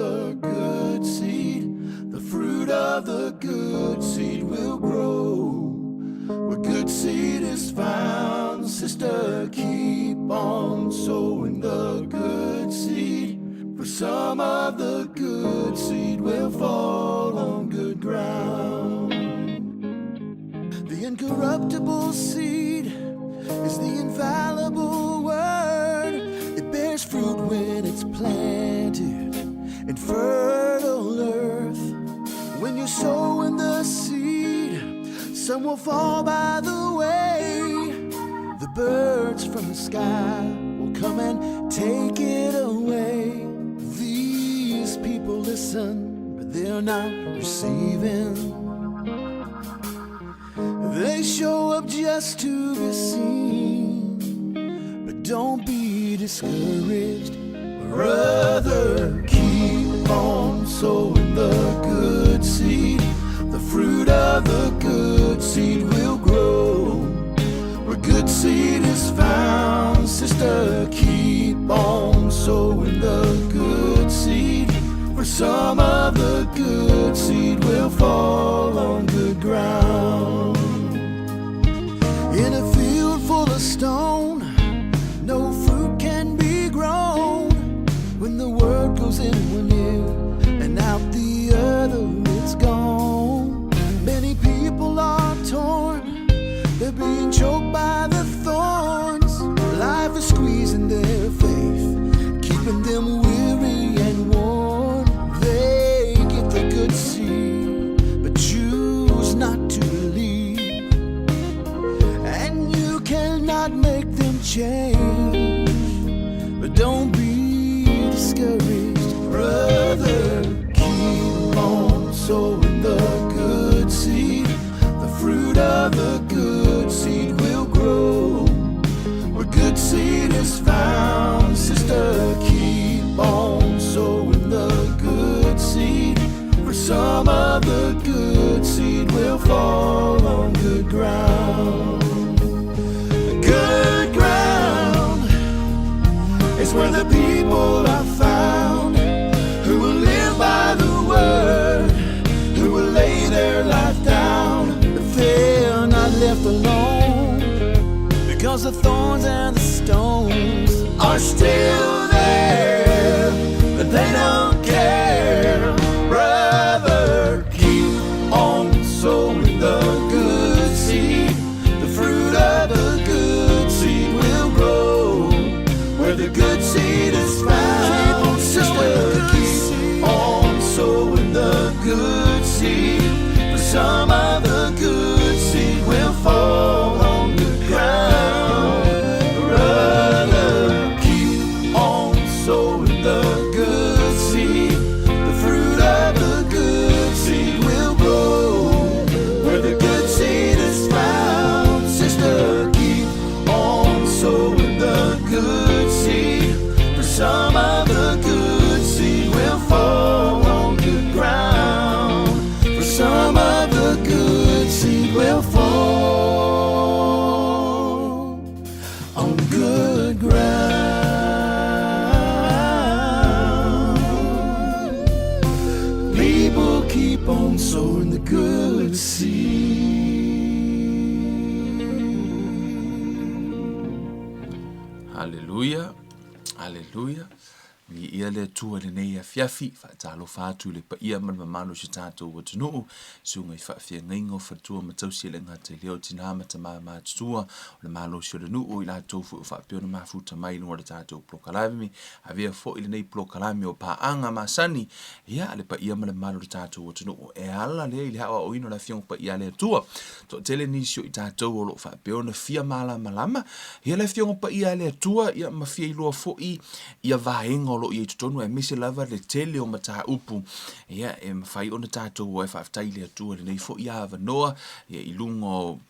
the good seed. The fruit of the good seed will grow. Where good seed is found, sister, keep on sowing the good seed. For some of the good seed will fall on good ground. The incorruptible seed is the infallible word. It bears fruit when it's planted in fertile earth. When you're sowing the seed, some will fall by the way. The birds from the sky will come and take it away. These people listen, but they're not receiving. They show up just to be seen. But don't be discouraged, brother. Keep on sowing the good seed. The fruit of the good seed will grow. Where good seed is found, sister, keep on sowing the good seed. For some of the good seed will fall on good ground. In a field full of stone, no fruit can be grown. When the word goes in one ear and out the other, it's gone. Many people are torn, they're being choked by the thorns. Life is squeezing their faith, keeping them weary and worn. They get the good seed, but choose not to believe. And you cannot make them change. But don't be discouraged, brother. Keep on sowing the good seed. The fruit of the good seed will grow. Where good seed is found, sister, keep on sowing the good seed. For some of the good seed will fall on good ground. Good ground is where the people are found who will live by the word, who will lay their life down. But they're not left alone because the thorns and the stones are still there, but they don't care. Brother, keep on sowing the good seed. The fruit of the good seed will grow where the good seed is found. Sister, keep on sowing the good seed. For some of the good seed will fall on the ground. Brother, keep on sowing the good seed. The fruit of the good seed will grow where the good seed is found. Sister, keep on sowing the good seed. For some of the good seed will fall on good ground. For some of the good seed will fall on good ground. People keep on sowing the good seed. Haleluia, haleluia. Viia le Atua i lenei afiafi, faatalofa atu i le paia ma le mamalu o si tatou atunuu, susuga i faafeagaiga o faletua ma tausi e le gata i lea o tina ma tama matutua o le malosi o le nuu, i latou foi o faapea ona mafuta mai i luga o le tatou polokalame, avea foi lenei polokalame o paaga masani, ia, le paia ma le mamalu o le tatou atunuu e ala lea i le aoaoina o le Afioga Paia a le Atua. Toatele nisi o i tatou o lo o faapea ona fia malamalama ia le Afioga Paia a le Atua, ia ma fia iloa foi ia vaega o lo o i ai i totonu, aemaise lava le tele o mataupu ia e mafai ona tatou o ai. Faafetai i le Atua i lenei foi avanoa ia i luga o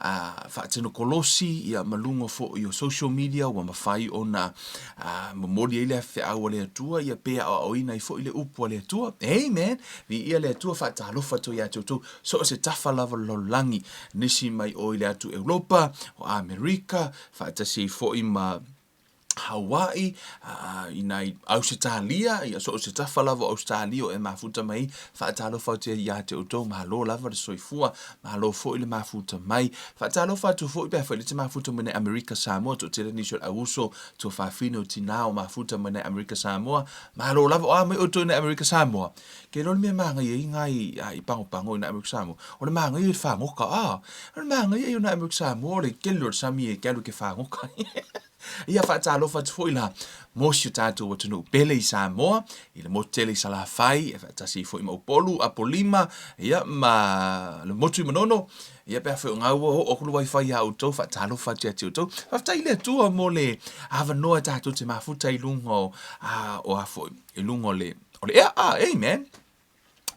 a faatenokolosi ia ma luga foi o social media ua mafai ona a, momoli ai le feau a le Atua ia pe aoaoina ai foi le upu a le Atua. Amen. Viia le Atua, faatalofa atu ia te outou so o se tafa lava o le lalolagi, nisi mai o i le atu Europa, o Amerika, faatasi ai foi ma Hawaii, i nai Ausetalia, ia so o se tafa lava o Ausetalia o e mafuta mai ai, faatalofa atu ia te outou, malo lava le soifua, malo foi le mafuta mai. Faatalofa atu foi pe afai le te mafuta mai nai Amerika Samoa, toatele nisi o le auuso, tuafafine o tinā o mafuta mai nai Amerika Samoa, malo lava, o a mai outou i nai Amerika Samoa? Ke iloa le mea e mānaia ai nai i pagopago i nai Amerika Samoa, o le mānaia i le fagoka, a, o le mānaia ia o nai Amerika Samoa, o le tele o le sami e te alu e te fagoka. Ia faatalofa atu foi la mo si o tatou atunuu pele i Samoa, i le motu tele i Salafai, e faatasi ai foi ma Upolu, Apolima, ia ma le motu i Manono, ia pe afai o ngā ua oo atu le wifi iā outou, faatalofa atu ia te outou. Faafetai i le Atua mo le avanoa e tatou te mafuta i luga o, a, o a foi, i luga o le, o le ea, a, amen.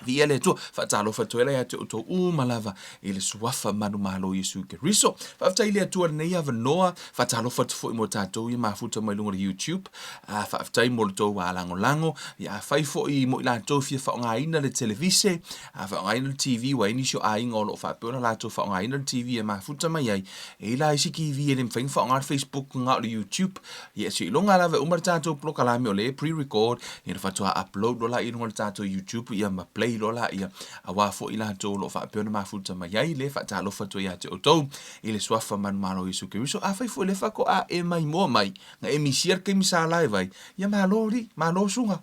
Viia le Atua, faatalofa atu ai la ia te outou uma lava i le suafa manumalo o Iesu Keriso. Faafetai i le Atua lenei avanoa, faatalofa atu foi mo tatou ia mafuta mai luga o le YouTube. Faafetai mo le tou lagolago. Ia afai foi mo i latou fia faaaogaina le televise, a faaaogaina le TV, ua i ai nisi o aiga o lo o faapea ona latou faaaogaina le TV e mafuta mai ai. E i ai la isi TV e le mafai ona faaaoga le Facebook na o le YouTube. Ia seiloga lava e uma le tatou polokalame o lea e pre-record, ia ona faatoa upload loa lea i luga o le tatou YouTube ia ma play loa lea aua foi latou o lo o faapea ona mafuta mai ai le faatalofa atu ai ia te outou i le suafa manumalo o Iesu Keriso. Afai foi o lea faatoa e maimoa mai, na e misia le taimi sa live ai, ia malo alii, malo suga,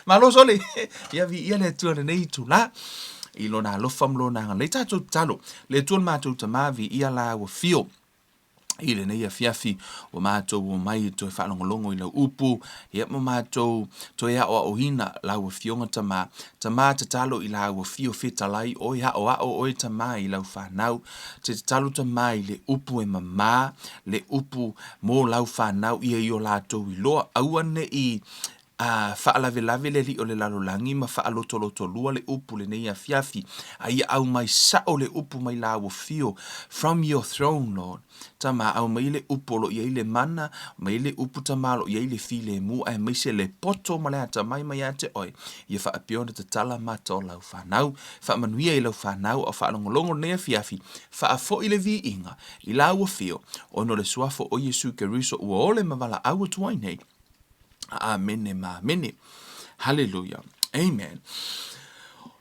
malo sole, ia viia le Atua i lenei itula i Lona alofa ma Lona agalelei. Tatou tatalo, le Atua le matou Tama, viia la ua fio i lenei afiafi ua matou omai e toe faalogologo i lau upu, ia ma matou toe aoaoina lau Afioga Tama. Tama tatalo i lau Afio fetalai oe aoao oe Tama i lau fanau. Te tatalo Tama i le upu e mama, le upu mo lau fanau ia i o latou iloa. Aua ne i A faalavelave le alii o le lalolagi ma faalotolotolua le upu lenei afiafi, a ia aumai sao le upu mai lau afio, From your throne, Lord. Tama, aumai le upu o lo o i ai le mana, aumai le upu Tama o lo o i ai le filemu, aemaise le poto ma le atamai mai ia te oe, ia faapea ona tatala mata o lau fanau. Faamanuia i lau fanau a o faalogologo lenei afiafi, faafoi le viiga i lau afio, ona o le suafa o Iesu Keriso ua ole ma valaau atu ai nei. Amene ma amene. Haleluia. Amen.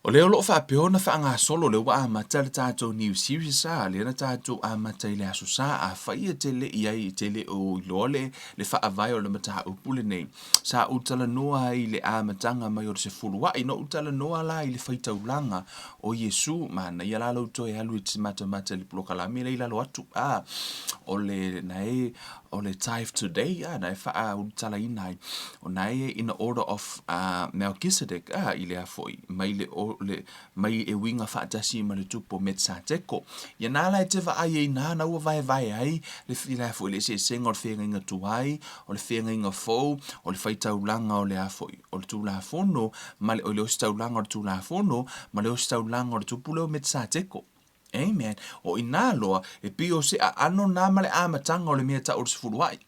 O lea o lo o faapea ona faagasolo lea ua amata le tatou new series a, lea na tatou amata i le Aso Sa, afai e te le i ai, te le o iloa le, le faavae o le mataupu lenei, sa ou talanoa ai i le amataga mai o le sefulua'i, na ou talanoa la i le faitaulaga o Iesu, manaia la lou toe alu e te matamata i le polokalame lea i lalo atu, a, o le, na e, o le Tithe Today, a, na e faaulutalaina ai, o na e in the order of Melchizedek, a, i lea foi, mai le, o, le, mai e uiga faatasi ma le tupu o Metisateko. Ia nā la e te vaai ai nā, na ua vaevae ai le, i lea foi le eseesega o le feagaiga tuai, o le feagaiga fou, o le faitaulaga o lea foi, o le Tulafono, ma le, o le ositaulaga o le Tulafono, ma le ositaulaga o le tupu lea o Metisateko. Amen. O inā loa, e pei o se aano nā ma le amataga o le mea tau o le sefulua'i.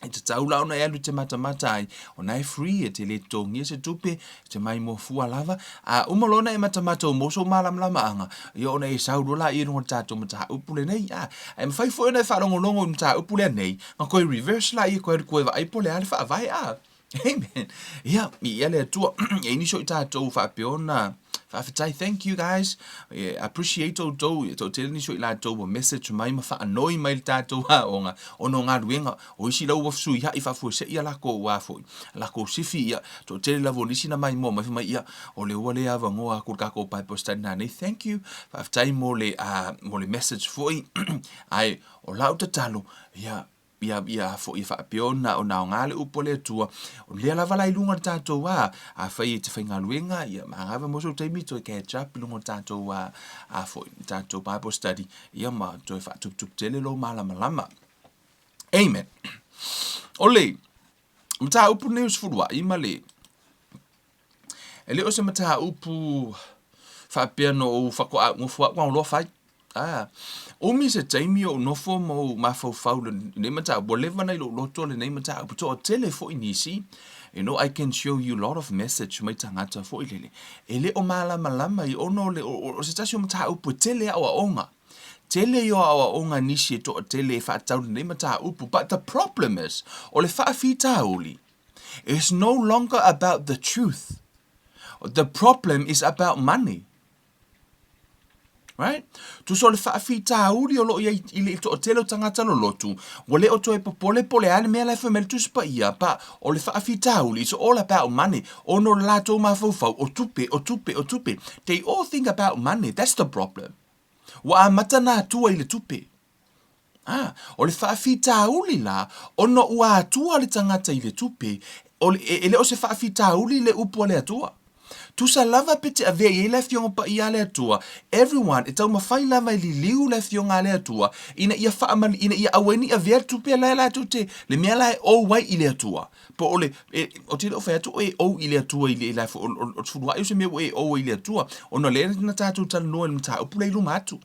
E tatau la ona e alu i te matamata ai, ona e free, e te le totogia se tupe, e te maimoa fua lava, a uma loa ona e matamata ua maua sou malamalamaaga, ia ona e sau loa laia i luga o le tatou mataupu lenei. A, ae mafai foi ona e faalogologo i le mataupu lea nei, ona toe reverse laia, toe alu toe vaai po o le a le faavae, a. Amen. Ia, viia le Atua. E i ai nisi o i tatou faapea ona faafetai. Thank you guys. E appreciate outou. E toatele nisi o i latou ua message mai ma faanoi mai le tatou aoga ona o galuega. O isi la ua fesuiai faafuasei a lakou a foi, a lakou sifi. Ia, toatele lava o nisi na maimoa mai fai mai, ia, o lea ua le avanoa atu le tatou Bible study nanei. Thank you. Faafetai mo le, mo le message foi. Ae o lau tatalo, ia, Ia, ia foi e faapea ona, ona aoga le upu a le Atua. O lea lava la i luga o le tatou a, afai e te faigaluega, ia, magava mo sou taimi toe catch up i luga o le tatou a, a foi, tatou Bible study, ia ma toe faatuputupu tele lou malamalama. Amen. O le mataupu lenei o sefulua'i ma le, E le o se mataupu faapea na ou faatoa ou nofo au loa fai. A, umi se taimi o ou nofo ma ou mafaufau i lenei mataupu, ua leva nai lou loto lenei mataupu, toatele foi nisi, you know, I can show you lot of message mai tagata foi lele, e le o malamalama i ona o le, o se tasi o mataupu e tele aoaoga. Tele ia o aoaoga nisi e toatele e faatatau lenei mataupu, but the problem is, o le faafitauli, is no longer about the truth, the problem is about money. Right? Tusa o le faafitauli o lo o i ai i le toatele o tagata lolotu, ua le o toe popole po o le a le mea la e fai mai le Tusi Paia, but o le faafitauli, it's all about money, ona o le latou mafaufau, o tupe, o tupe, o tupe. They all think about money, that's the problem. Ua amata nā atua i le tupe. Ā, o le faafitauli la, ona ua atua le tagata i le tupe, o le, e, e le o se faafitauli le upu a le Atua. Tusa lava pe te avea i ai le Afioga Paia a le Atua, everyone, e taumafai lava e liliu le Afioga a le Atua, ina ia faamali, ina ia aua ai ne i avea le tupe la e latou te, le mea la e ou ai i le Atua. Po o le, e, ou te le o fai atu o e ou i le Atua i le, i le, o, o, o le sefuluai o se mea ua e ou ai i le Atua, ona o lea na tatou talanoa i le mataupu lea i luma atu.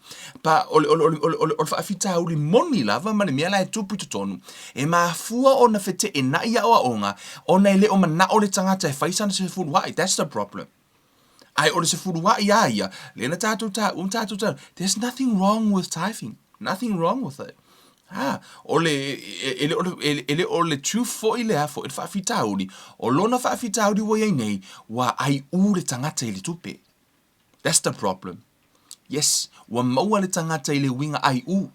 Pa, o le, o le, o le, o le, o le, o le faafitauli moni lava ma le mea la e tupu i totonu, e mafua ona feteenai aoaoga ona e le o manao le tagata e fai sana sefuluai, that's the problem. Ae o le sefuluai a ia, lea na tatou taua ma tatou talanoa, there's nothing wrong with tithing, nothing wrong with it. Ha, o le, e, e, le, o le, e, e le o le truth foi lea foi, le faafitauli, o lona faafitauli ua i ai nei, ua aiʻū le tagata i le tupe. That's the problem. Yes, ua maua le tagata i le uiga aiʻū.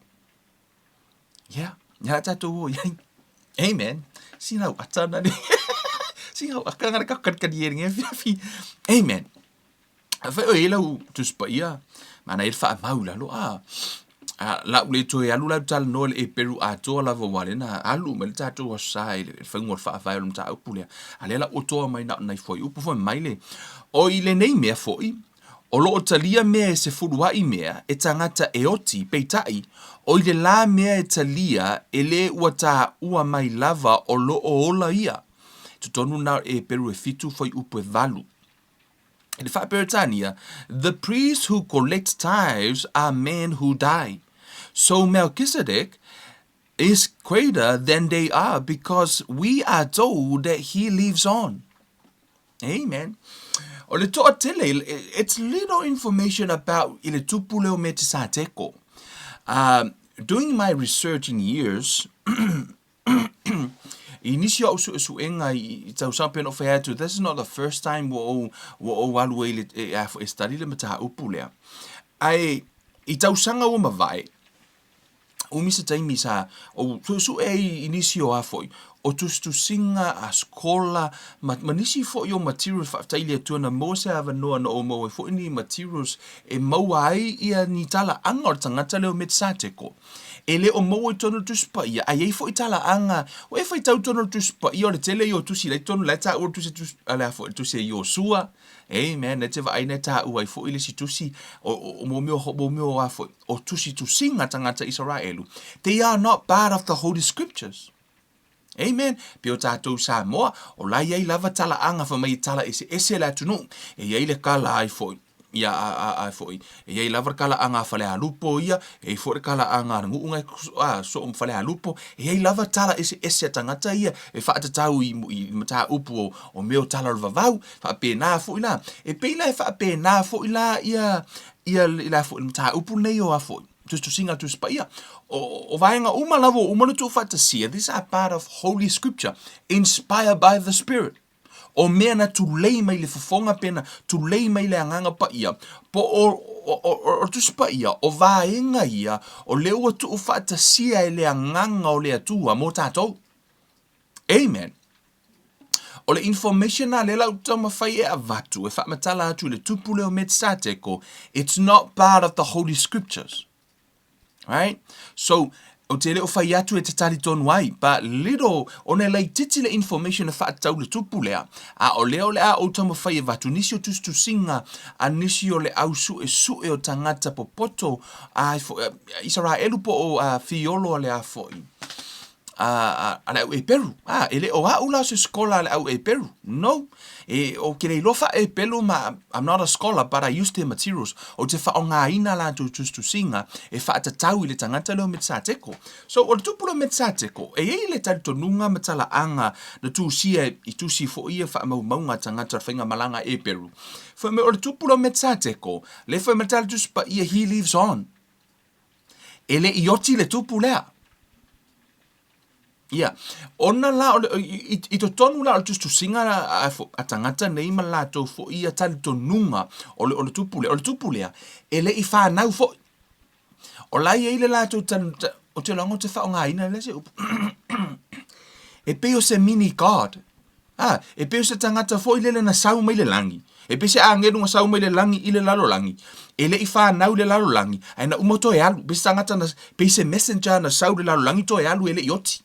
Yeah, ia tatou o iai. Amen. Sina au ata na ni. Sina au aka ngare ka kanikani e nge fiafi. Amen. A whai o e lau tusipaia, mana e whaamau lalo, a, a lau le toe alu lau talanoa le e peru atoa lava ua le na alu mai le tatou aso sa i le whainga o le whaawhai o le mataupu lea. A lea la ua toa mai na o nai fuaiupu foi mai le. O i lenei mea foi, O lo o talia mea e sefuluaʻi mea e tagata e oti, peitai, o i le la mea e talia e le ua taua mai lava o lo o ola ia. Totonu na o Eperu e fitu fuaiupu e valu. I le Faa-Peretania, The priests who collect tithes are men who die. So Melchizedek is greater than they are because we are told that he lives on. Amen. O le toatele, it's little information about i le tupu leo me te sateko. Doing my research in years, i nisi o au suesuega i tausaga pei ona ou fai atu, this is not the first time ua ou, ua ou alu ai i le, e, a, e study le mataupu lea. Ae, i tausaga ua mavae, umi se taimi sa ou suesue ai i nisi o a foi, o tusitusiga a skola ma, ma nisi foi o materials faafetai i le Atua na maua se avanoa na ou maua ai foi ni materials e maua ai ia ni talaaga o le tagata lea o Metsateko. E le o maua i totonu o le Tusi Paia, ae i ai foi talaaga, ua e faitau i totonu o le Tusi Paia o le tele ia o tusi la i totonu la e taua le tusi, tusi, a le a foi, le tusi a Iosua, Amen, e te vaai na e taua ai foi le isi tusi o, o, o mō mea, mō mea o a foi, o tusitusiga tagata Isaraelu, they are not part of the Holy Scriptures. Amen. Pei o tatou Samoa, o la i ai lava talaaga fai mai e tala eseese le atunuu. E i ai le kala ai foi, ia a, a, a foi, e i ai lava le kalaaga a Falealupo ia, e i ai foi le kalaaga a Nu'u a so o Falealupo, e i ai lava tala eseese a tagata ia e faatatau i, i mataupu o, o mea o tala o le vavau, faapena foi la. E pei la e faapena foi la ia, ia le a foi le mataupu lenei o a foi, tusitusiga a le Tusi Paia. O, o vaega uma lava ua uma ona tuufaatasia, these are part of Holy Scripture, inspired by the Spirit. O mea na tulei mai le fofoga pe na tulei mai le Agaga Paia, po o, o, o, o, o Tusi Paia, o vaega ia o lea ua tuufaatasia e le Agaga o le Atua mo tatou. Amen. O le information a lea la ou taumafai e avatu, e faamatala atu i le tupu lea o Metsateko, it's not part of the Holy Scriptures. Right? So, ou te le o fai atu e te tali tonu ai, but little, ona e laititi le information e faatatau le tupu lea, a o lea o le a ou taumafai e avatu nisi o tusitusiga a nisi o le au suesue o tagata popoto a Isaraelu po o fiolo a le a foi. A, a, a le au Eperu. A, e le o a'u la o se scholar a le au Eperu. No. E, ou te le iloa faa-Epelu ma, I'm not a scholar, but I use their materials. Ou te faaaogaina latou tusitusiga e faatatau i le tagata lea o Metsateko. So, o le tupu lea o Metsateko, e i ai le talitonuga ma talaaga na tusia i tusi foi ia faamaumauga a tagata o le faigamalaga Eperu. Fai mai, o le tupu lea o Metsateko, le fai mai le tala Tusi Paia, he lives on. E le i oti le tupu lea. Ia, ona la o le, i, i totonu la o le tusitusiga a, a tagata nei ma latou foi ia talitonuga o le, o le tupu lea, o le tupu lea, e le i fanau foi. O la e i ai le latou tal, ou te iloa ou te faaaogaina lea se upu, e pei o se mini god. A, e pei o se tagata foi lele na sau mai le lagi, e pei se agelu na sau mai le lagi i le lalolagi, e le i fanau i le lalolagi, ae na uma toe alu, pei se tagata na, pei se messenger na sau i le lalolagi toe alu e le i oti.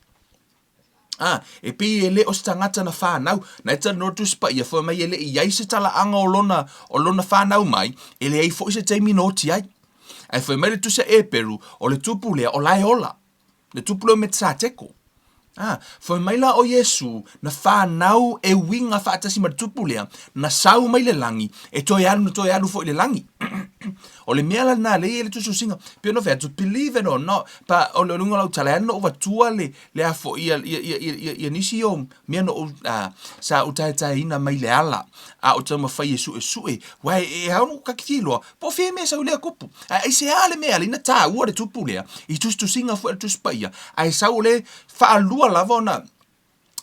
A, e pei e le o se tagata na fanau, na e talanoa le Tusi Paia fai mai e le i i ai se talaaga o lona, o lona fanau mai, e leai foi se taimi na oti ai. Ae fai mai le Tusi a Eperu, o le tupu lea, o la e ola. Le tupu lea o Metisateko. A, fai mai la o Iesu, na fanau e uiga faatasi ma le tupu lea, na sau mai le lagi, e toe alu, na toe alu foi i le lagi. O le mea la lena lea e i ai le tusitusiga, pei ona fai atu, believe it or not, pa, o le uiga o lau tala, e ala ona ou avatua le, le a foi, ia, ia, ia, ia, ia nisi o mea na ou, a, sa ou taetaeina mai le ala, a o taumafai e suesue, aua e, e ao ona ou kakifia iloa, Po o fea mea e sau i lea kupu? Ae aisea le mea e ala ai ona taua le tupu lea i tusitusiga foi a le Tusi Paia, ae sau o le faalua lava ona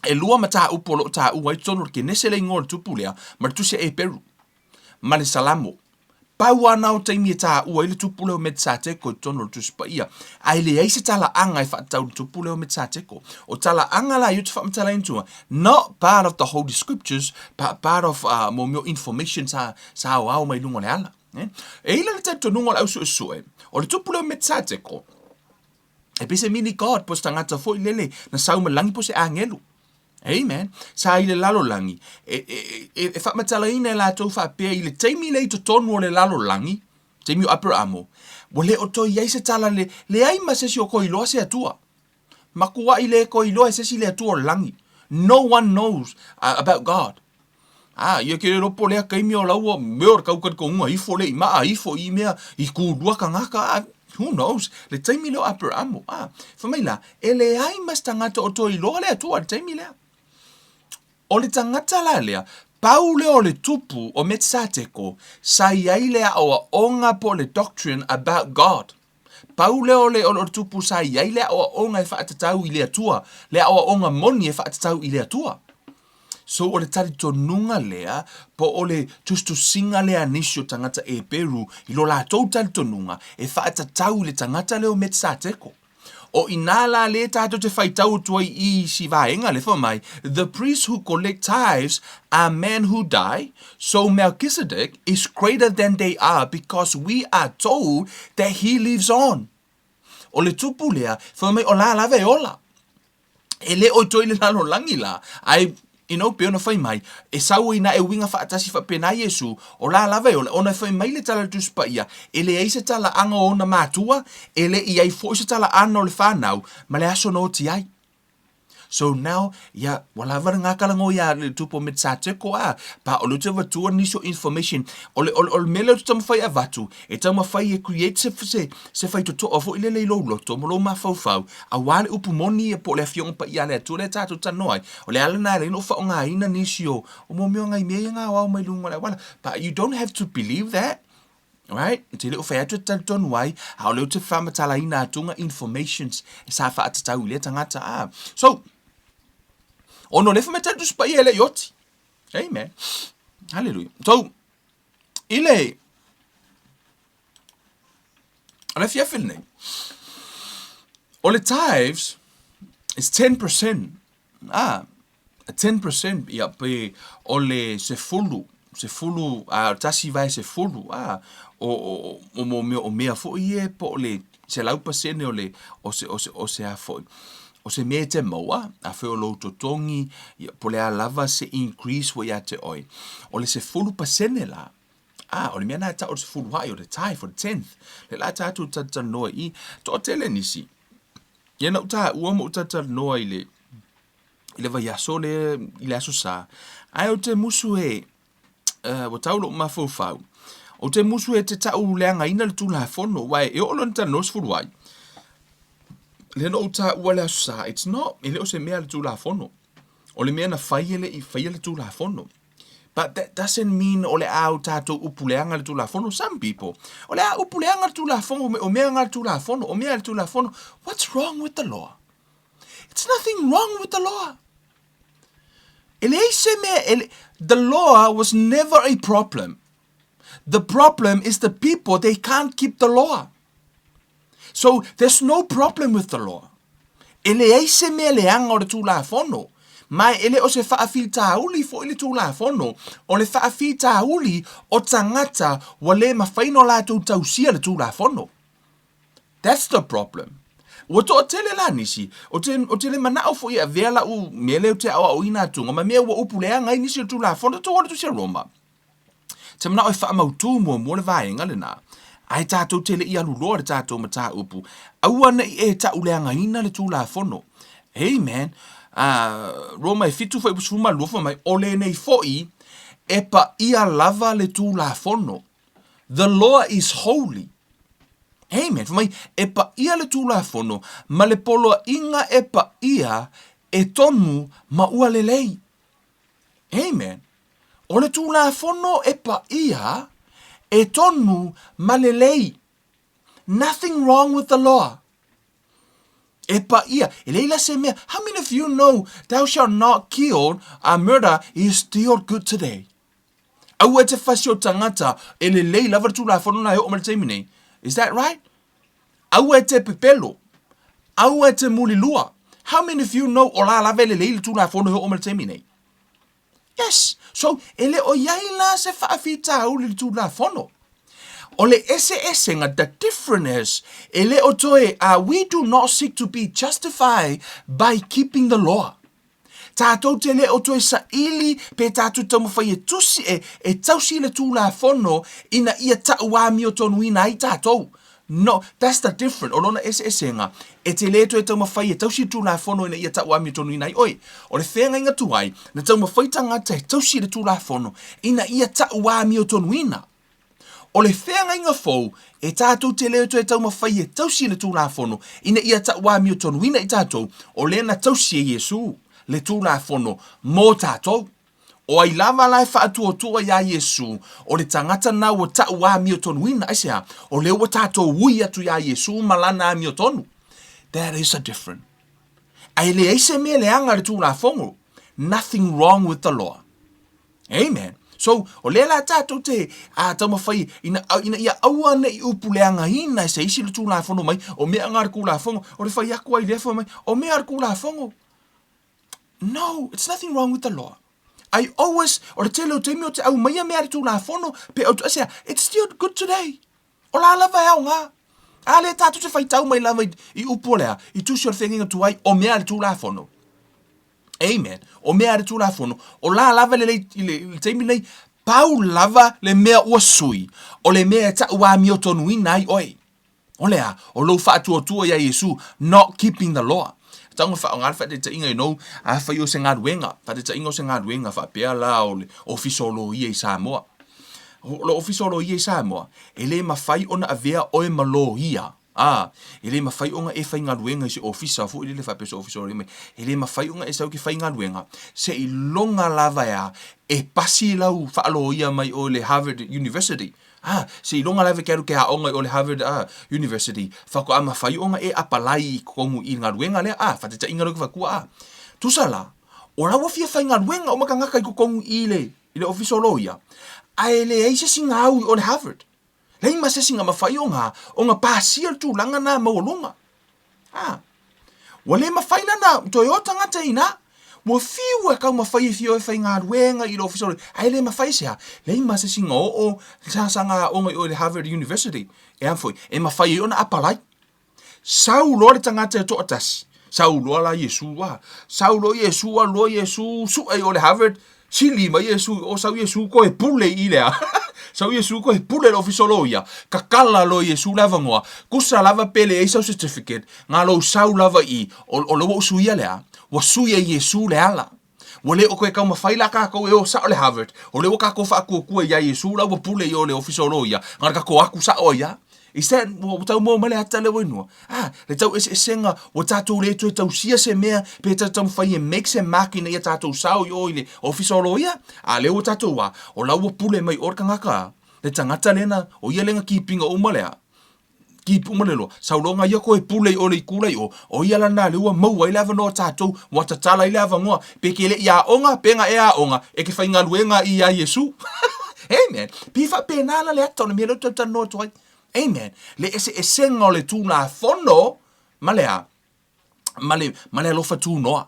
e lua mataupu o lo o taua ai totonu o le Kenese le igoa o le tupu lea ma le Tusi a Eperu ma le Salamo. Pau lava na o taimi e taua ai le tupu lea o Metisateko i totonu o le Tusi Paia, ae leai se talaaga e faatatau i le tupu lea o Metisateko. O talaaga la ia ou te faamatalaina atu, not part of the Holy Scriptures, but part of uh, mo mea o information sa sa aoao mai luga o le ala. Eh? E i la le talitonuga o le au suesue, o le tupu lea o Metisateko, e pei se mini god po se tagata foi lele na sau mai le lagi po se agelu. Amen. Sa i le lalolagi. E, e, e, e faamatalaina e latou faapea i le taimi lea i totonu o le lalolagi, taimi o Aperamo, ua le o toe i ai se tala le, leai ma se isi o toe iloa se Atua. Makuaʻi le toe iloa e se isi le Atua o le lagi. No one knows about God. A, ia ke iloa po o lea taimi o laua mea o le tau talitonuga ifo le i maa ifo i mea i kulua tagata, a, who knows, le taimi lea o Aperamo, a, fai mai la, e leai ma se tagata o toe iloa le Atua i le taimi lea. O le tagata la lea, pau lea o le tupu o Metisateko, sa i ai le aoaoga po o le doctrine about God. Pau lea o le, o le tupu sa i ai le aoaoga e faatatau i le Atua, le aoaoga moni e faatatau i le Atua. So o le talitonuga lea, po o le tusitusiga lea a nisi o tagata Eperu i lo latou talitonuga e faatatau i le tagata lea o Metisateko. O inā la lē tātou te faitau atu ai i isi vaega lea fai mai, The priests who collect tithes are men who die, so Melchizedek is greater than they are because we are told that he lives on. O le tupu lea, fai mai o la lava e ola. E le o toe i le lalolagi la, ae you know, pei ona fai mai, e sau ai na e uiga faatasi faapena Iesu, o la lava e ola, ona e fai mai le tala a le Tusi Paia, e leai se talaaga o ona matua, e le i ai foi se talaaga o le fanau, ma le aso na oti ai. So now, ia, ua lava le gakalago ia le tupu o Metisateko, a, pa o le te avatua nisi o information, o le, o le, o le mea lea ou te taumafai e avatu, e taumafai e create se, se, se faitotoa foi lele i lou loto ma lou mafaufau, aua le upu moni ia po o le Afioga Paia a le Atua lea tatou talanoa ai, o le ala lena e ala ai ona ou faaaogaina nisi o, o mea o nai mea ia na aoao mai luga o le auala. But you don't have to believe that. Right? Ou te le o fai atu e te talitonu ai, a o lea ou te faamatalaina atu ngā informations e sa faatatau i lea tagata. Ah. So, ona o lea fai mai tali Tusi Paia e le i oti. Amen. Hallelujah. So, i le, o le afiafi lenei, o le tithes is 10%. Ah, 10% ia pe o le sefulu, sefulu, a, tasi vae sefulu, a, o, o, o, o mea, o mea foi ia po o le 100% o le, o se, o se, o se a foi, o se mea e te maua, afai o lou totogi, ia, po o le a lava se increase ua ia te oe. O le 10% la, a, o le mea na e tau o le sefulu haʻi, o le tithe, o le tenth, lea la tatou talatalanoa i i, toatele nisi, ia na ou taua ma ou talatalanoa i le, i le vaiaso lea i le Aso Sa, ae ou te musu e, uh, ua tau lou mafaufau, ou te musu e te tau leagaina le Tulafono, aua e oo loa ina talanoa sefulu ai, lea na ou taua le Aso Sa, it's not, e le o se mea le Tulafono. O le mea na fai e le i faia le Tulafono. But that doesn't mean o le a o tātou upu leanga le Tulafono. Some people, o le a upu leanga le Tulafono, o mea ngā le Tulafono, o mea le Tulafono. What's wrong with the law? It's nothing wrong with the law. E leai se mea, e le, the law was never a problem. The problem is the people, they can't keep the law. So, there's no problem with the law. E leai se mea leaga o le Tulafono, ma e le o se faafitauli foi le Tulafono, o le faafitauli o tagata ua le mafai ona latou tausia le Tulafono. That's the problem. Ua toatele la nisi, o te, o te le manao foi e avea lau mea lea ou te aoaoina atuga, ma mea ua upu leaga ai nisi o le Tulafono, tatou o le Tusi a Roma. Te manao e faamautū muamua le vaega lenā, ae tātou te le i alu loa le tātou mataupu, aua ne i e ta'uleagaina le Tulafono. Amen. Roma e 7 fuaiupu 12 fai mai, O lenei fo'i e paia lava le Tulafono. The law is holy. Amen. Fai mai, e paia le Tulafono ma le poloaiga e paia e tonu ma ua lelei. Amen. O le Tulafono e paia, e tonu ma lelei. Nothing wrong with the law. E paia, e leai la se mea. How many of you know thou shalt not kill, a murder is still good today? Aua e te fasi o tangata, e lelei lava le Tulafono na e oo mai le taimi nei. Is that right? Aua e te pepelo. Aua e te mulilua. How many of you know o la lava e lelei le Tulafono e oo mai le taimi nei? Yes. So, e le o iai la se faafitauli i le Tulafono. O le eseesega, the difference is, e le o toe, we do not seek to be justified by keeping the law. Tātou te le o toe saili pe tātou taumawhai e tusi, e, e tausi i le Tulafono ina ia ta'uamiotonuina ai tātou. No, that's the difference, o lona eseesega, e te le toe taumawhai e tausi i le Tulafono ina ia ta'uamiotonuina ai oe. O le wheangaiga tuai, na taumawhai tagata e tausi i le Tulafono ina ia ta'uamiotonuina. O le feagaiga fou, e tātou te leo toe taumawhai e tausi i le Tulafono, ina ia ta'uamiotonuina i tātou, o lea na tausi e Iesū le Tulafono mō tātou. O ai lava la e whaatuatua iā Iesū, o le tagata na ua ta'uamiotonuina, aisea, o lea ua tātou ui atu iā Iesū ma lana amiotonu. That is a different. Ae leai se mea leaga i le Tulafono. Nothing wrong with the law. Amen. So, o lea la tātou te a, taumawhai ina, ina ia aua nei upu leagaina e se isi le Tulafono mai, o mea ngā le Tulafono, o le whai aku ai lea whai mai, o mea le Tulafono. No, it's nothing wrong with the law. I always, o le tele o taimi o te au mai a mea le Tulafono, pe o tu, it's still good today. O la lava e aoga. A lea tātou te whaitau mai lava i, i upu o lea, i tusi o le whengenga tuai, o mea le Tulafono. Amen. O mea le Tulafono. O la lava le, le, le, le taimi nei, pau lava le mea ua sui, o le mea e ta'uamiotonuina ai oe. O lea, o lou whaatuatua ia Iesu, not keeping the law. Taonga whaonga le whaataitaiga you know, a whai o se galuega, whaataitaiga o se galuega whaapea la o le ofisa o loia i Samoa. O le ofisa o loia i Samoa, e le mawhai ona avea oe ma loia. A, e le mawhai ona e whaigaluega i se ofisa foi lele whaapea se ofisa o loia mai. E le mawhai ona e sau ke whaigaluega, se i longa lava ea e pasi lau whaaloia mai o le Harvard University. A, se i longa lava ke alu ke aoga i o le Harvard a, University, whakoa mawhai ona e apalai i kongu i galuega lea, a, whaataitaiga lea ke whakua, a. Tusa la, o la ua fia whaigaluega o makangaka i kokongu i le i le ofisa o loia, ae leai se isi gau i o le Harvard. Leai ma se isi mawhai o ngā, o ngā pasia le tūlanga nā maualuga. A, ua le mawhai la nā, toe o tangata i nā, ua whiu e kau mawhai e whio e whai ngā ruenga i le ofisa o le, ae le mawhai se a, leai ma se isi ngā o o, sa sa ngā onga i o le Harvard University, e a foi, e mawhai e ona apalai. Sau loa le tagata e toatasi, sau loa la Iesu a, sau loa Iesu alu loa Iesu sue i o le Harvard, sili mai Iesu o sau Iesu koe pule i lea. Sau Iesu koe pule le ofisa o loia, kakala loa Iesu le avanoa, kusa lava pe leai sau certificate, nga lou sau lava i, o, o lea ua ou suia lea, ua sui e Iesu le ala. Ua le o koe taumafai la kākou e o sao le Harvard, o lea ua kākou faakuakua iā Iesu la ua pule i o le ofisa o loia, na le kākou aku sao ai a. Is that, ua tau maua mai le ata lea ua inua? Ah, le taueseesega, ua tatou le toe tausia se mea, pe tatou taumafai e make se mark ina ia tatou sao i o i le ofisa o loia. A lea ua tatou a, o la ua pule mai o le tagata a, le tagata lena, o ia lea na keep ina uma lea, keep uma le loa, sau loa ia koe pule i o le itu la i o, o ia lana lea ua maua ai le avanoa o tatou, ua tatala ai le avanoa, pe ke le i aoga, pe na e aoga, e ke faigaluega i ia Iesu. Amen. Pei faapena la le ata o le mea lea ou te talatalanoa atu ai. Amen. Le eseesega o le Tulafono ma le a? Ma le, ma le alofa tunoa.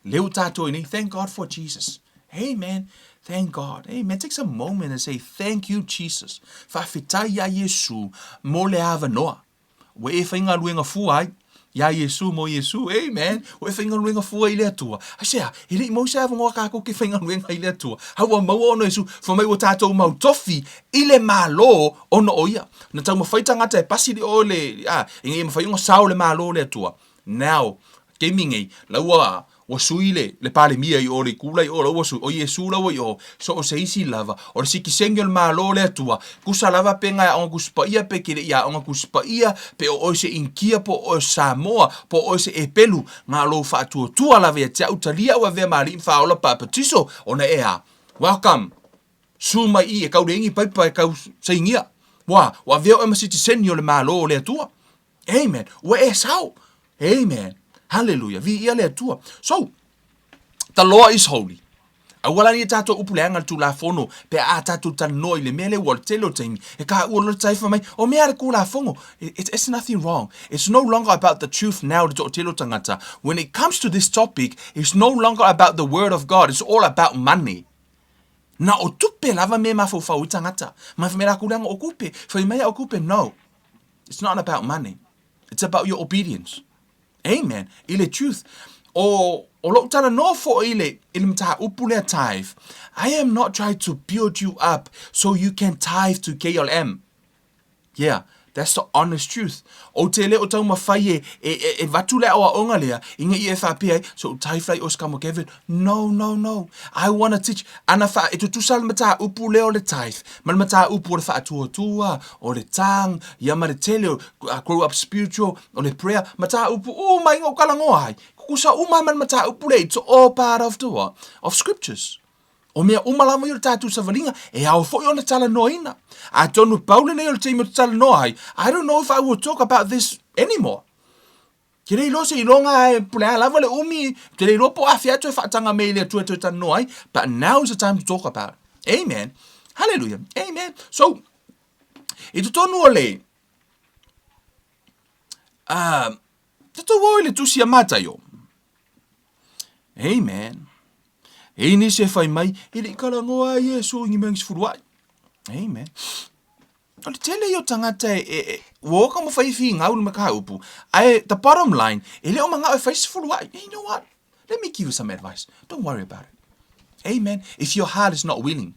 Lea ua tatou i nei, thank God for Jesus. Amen. Thank God. Amen. Take some moment and say thank you Jesus. Faafetai iā Iesu mo le avanoa. Ua e faigaluega fua ai iā Iesu mo Iesu. Amen. Ua e faigaluega fua i le Atua. Aisea, e le i maua se avanoa kākou ke faigaluega i le Atua. A ua maua ona Iesu, fai mai ua tātou mau tofi i le Malo ona o ia. Na taumafai tagata e pasi le o le, a, ina ia mafai ona sao le Malo o le Atua. Now, taimi nei, la ua, ua sui le, le Palemia i o le itu la i o, la ua sui, o Iesu la ua i o, so o se isi lava, o le sitiseni o le Malo o le Atua, tusa lava pe na e aoga Tusi Paia pe ke le i aoga Tusi Paia, pe o oe se Initia po o oe o se Samoa, po o oe se Epelu, na lou faatuatua lava ia te au, talia au e avea ma alii ma faaola papatiso, ona e a? Welcome! Su mai i e kau le ingi paipa e kau sainia. Ua, ua avea oe ma sitiseni o le Malo o le Atua. Amen. Ua e sao. Amen. Hallelujah. Viia le Atua. So, the law is holy. Aua la ia tātou upu leaga le Tulafono pe a tātou talanoa i le mea lea ua o le tele o taimi e kāua loa le taifa mai o mea le Tulafono. It's nothing wrong. It's no longer about the truth now le toatele o tagata. When it comes to this topic, it's no longer about the word of God. It's all about money. Na o tupe lava me mafaufau i tagata. Mai fai mai la kuleaga o kupe. Fai mai o kupe. No. It's not about money. It's about your obedience. Amen. I le truth. O, o lou talanoa foi i le, i le mataupu lea tithe. I am not trying to build you up so you can tithe to KLM. Yeah, that's the honest truth. Ou te le o taumafai e, e, e, e vatu le aoaoga lea, ina ia e faapea ai, so tithe lai o se kamo Kevin. No, no, no. I wanna teach. Ana wha, e tutusa le mataupu lea o le tithe, ma le mataupu o le faatuatua, o le tongue, ia ma le tele o grow up spiritual, o le prayer, mataupu uma ina o talanoa ai. Tutusa uma ma le mataupu lea, it's all part of the what? Of scriptures. O mea uma lava ia o le tatou savaliga, e ao foi ona talanoaina. Atonu pau lenei o le taimi ou te talanoa ai, I don't know if I will talk about this anymore. Ke le iloa se iloga e po le a lava le umi, ke le iloa po o afea toe faataga mea i le Atua e toe talanoa ai, but now is the time to talk about it. Amen. Hallelujah. Amen. So, i totonu o le, uh, tatou o i le tusi a Mataio. Amen. E i nisi e fai mai, e le i kalangoa ai Iesu i ni mea ni sefulu ai. Amen. O le tele ia o tagata e, e, e ua oka ma fai figau le mataupu, ae the bottom line, e le o manao e fai sefulu ai. You know what? Let me give you some advice. Don't worry about it. Amen. If your heart is not willing,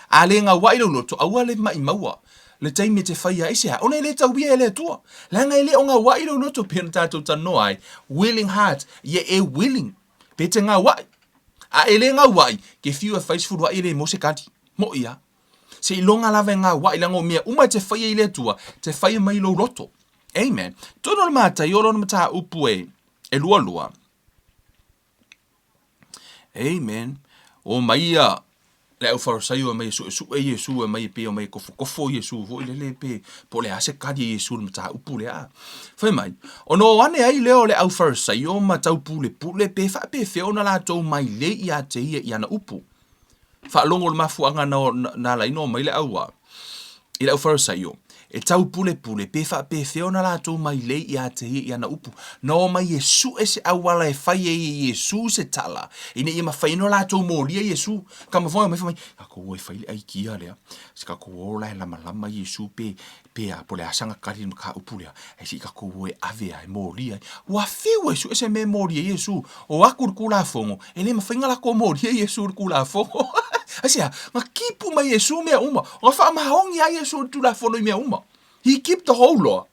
a le gauaʻi lou loto, aua le maʻimaua le taimi e te fai ai se a, ona e le tauia e le Atua. Leaga e le o gauaʻi lou loto pei ona tatou talanoa ai, willing heart, ia e willing, pe te gauaʻi. A e le gauaʻi, ke fiu e fai sefulu aʻi e le mo se kali. Moʻi a. Seiloga lava e gauaʻi leaga o mea uma e te faia i le Atua, te faia mai lou loto. Amen. Tonu o le matai o lona mataupu e, e lualua. Amen. O mai ia le au Farisaio e mai e suʻesuʻe Iesu e mai e pei o mai e kofokofo Iesu foi lele pe po o le a se kali a Iesu i le mataupu lea. Fai mai, ona o ane ai lea o le au Farisaio ma taupulepule pe faapefea ona latou mailei ia te ia i ana upu. Faalogo le mafuaaga na, na ala ai ona omai le au a, i le au Farisaio, e taupulepule pe faapefea ona latou mailei ia te ia i ana upu. Na omai e suʻe se auala e fai ai e Iesu se tala, ina ia mafai ai ona latou molia Iesu. Kama foi omai fai mai, tatou o e fai le aikia lea, se tatou o la e lamalama Iesu pe, pe a, po o le a saga kali le mataupu lea, ae se i tatou o e ave a e molia ai. Ua fiu e suʻe se mea e molia ai Iesu. O aku le Tulafono, e le mafai ona latou molia Iesu i le Tulafono. Aisea? Na keep uma e Iesu mea uma. Na faamaoni lava Iesu i le Tulafono i mea uma. He keep the whole law.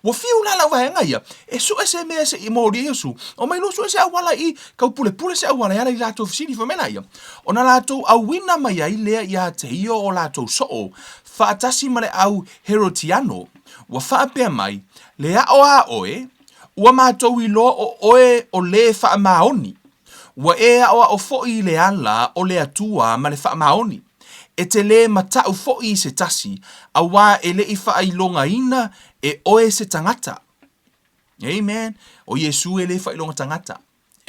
Ua fiu la lau vaega ia e sue se mea se i moli ai Iesu. Omai loa sue se auala i taupulepule se auala e ala i latou fesili. Fai mai laia, ona latou auina mai ai lea ia te ia o latou soo faatasi ma le au Herotiano, ua faapea mai, Le aʻo a ʻoe, ua matou iloa o ʻoe o le faamaoni. Ua e aʻoaʻo foi i le ala o le Atua ma le faamaoni. E te lē mataʻu foi i se tasi, auā e le i faailogaina e ʻoe se tagata. Amen. ʻO Iesū e lē faailoga tagata.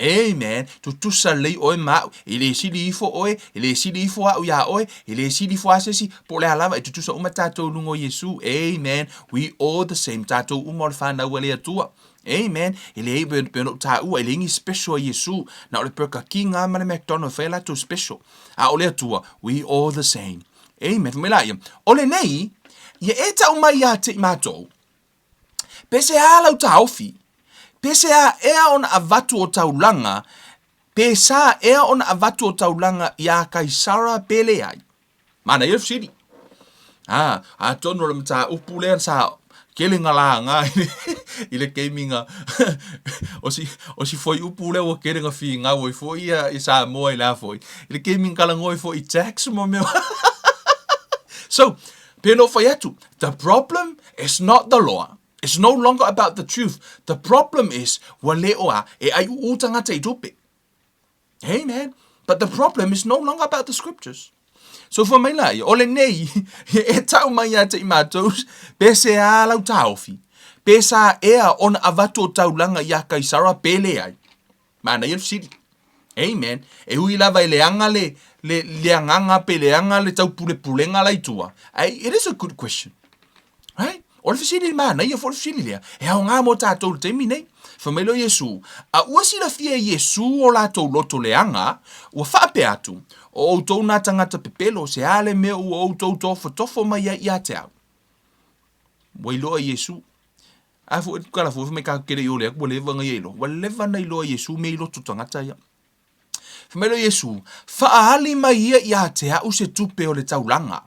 Amen. Tutusa lelei ʻoe ma aʻu. E lē sili ifo ʻoe, e lē sili ifo aʻu iā ʻoe, e lē sili ifo a se isi, po o le a lava, e tutusa uma tātou i luga o Iesū. Amen. We all the same. Tātou uma o le whānau a le Atua. Amen. E leai, pei ona ou tāua, e leai ni special a Iesū. Na o le Burger King a ma le McDonald e fai a latou special. A o le Atua, we all the same. Amen. Fai mai laia, o lenei, ia e tau mai ia te i mātou, Pe se a lau taofi? Pe se a ea ona avatu o taulaga, pe sa ea ona avatu o taulaga iā Kaisara pe leai? Manaia le fesili. A, atonu o le mataupu lea sa tele nga laga i le taimi na o si, o si fuaiupu lea ua tele na finau ai foi ia i Samoa i la foi. I le taimi na talanoa ai foi i tax ma mea. So, pei ona ou fai atu, the problem is not the law. It's no longer about the truth. The problem is, ua le o a, e ai uu tagata i tupe. Amen. But the problem is no longer about the scriptures. So fai mai laia, o lenei, e tau mai ia te i mātou, pe se a lau taofi, pe sa ea ona avatu o taulaga iā Kaisara pe leai. Manaia le fesili. Amen. E ui lava e leaga le, le, le agaga pe leaga le taupulepulega la i tua. Ai, it is a good question. Right? O le fesili manaia foi le fesili lea. E aoga mo tātou i le taimi nei. Fai mai lea o Iesū, a ua silafia e Iesū o latou loto leaga, ua faapea atu, O outou nā tagata pepelo, se a le mea ua outou tofotofo mai ai ia te au? Ua iloa e Iesū. A foi kala foi fai mai ka kele i ole atu, ua leva na ia iloa. Ua leva na iloa e Iesū mea i loto tagata ia. Fai mai lea o Iesū, Faaali mai ia ia te au se tupe o le taulaga.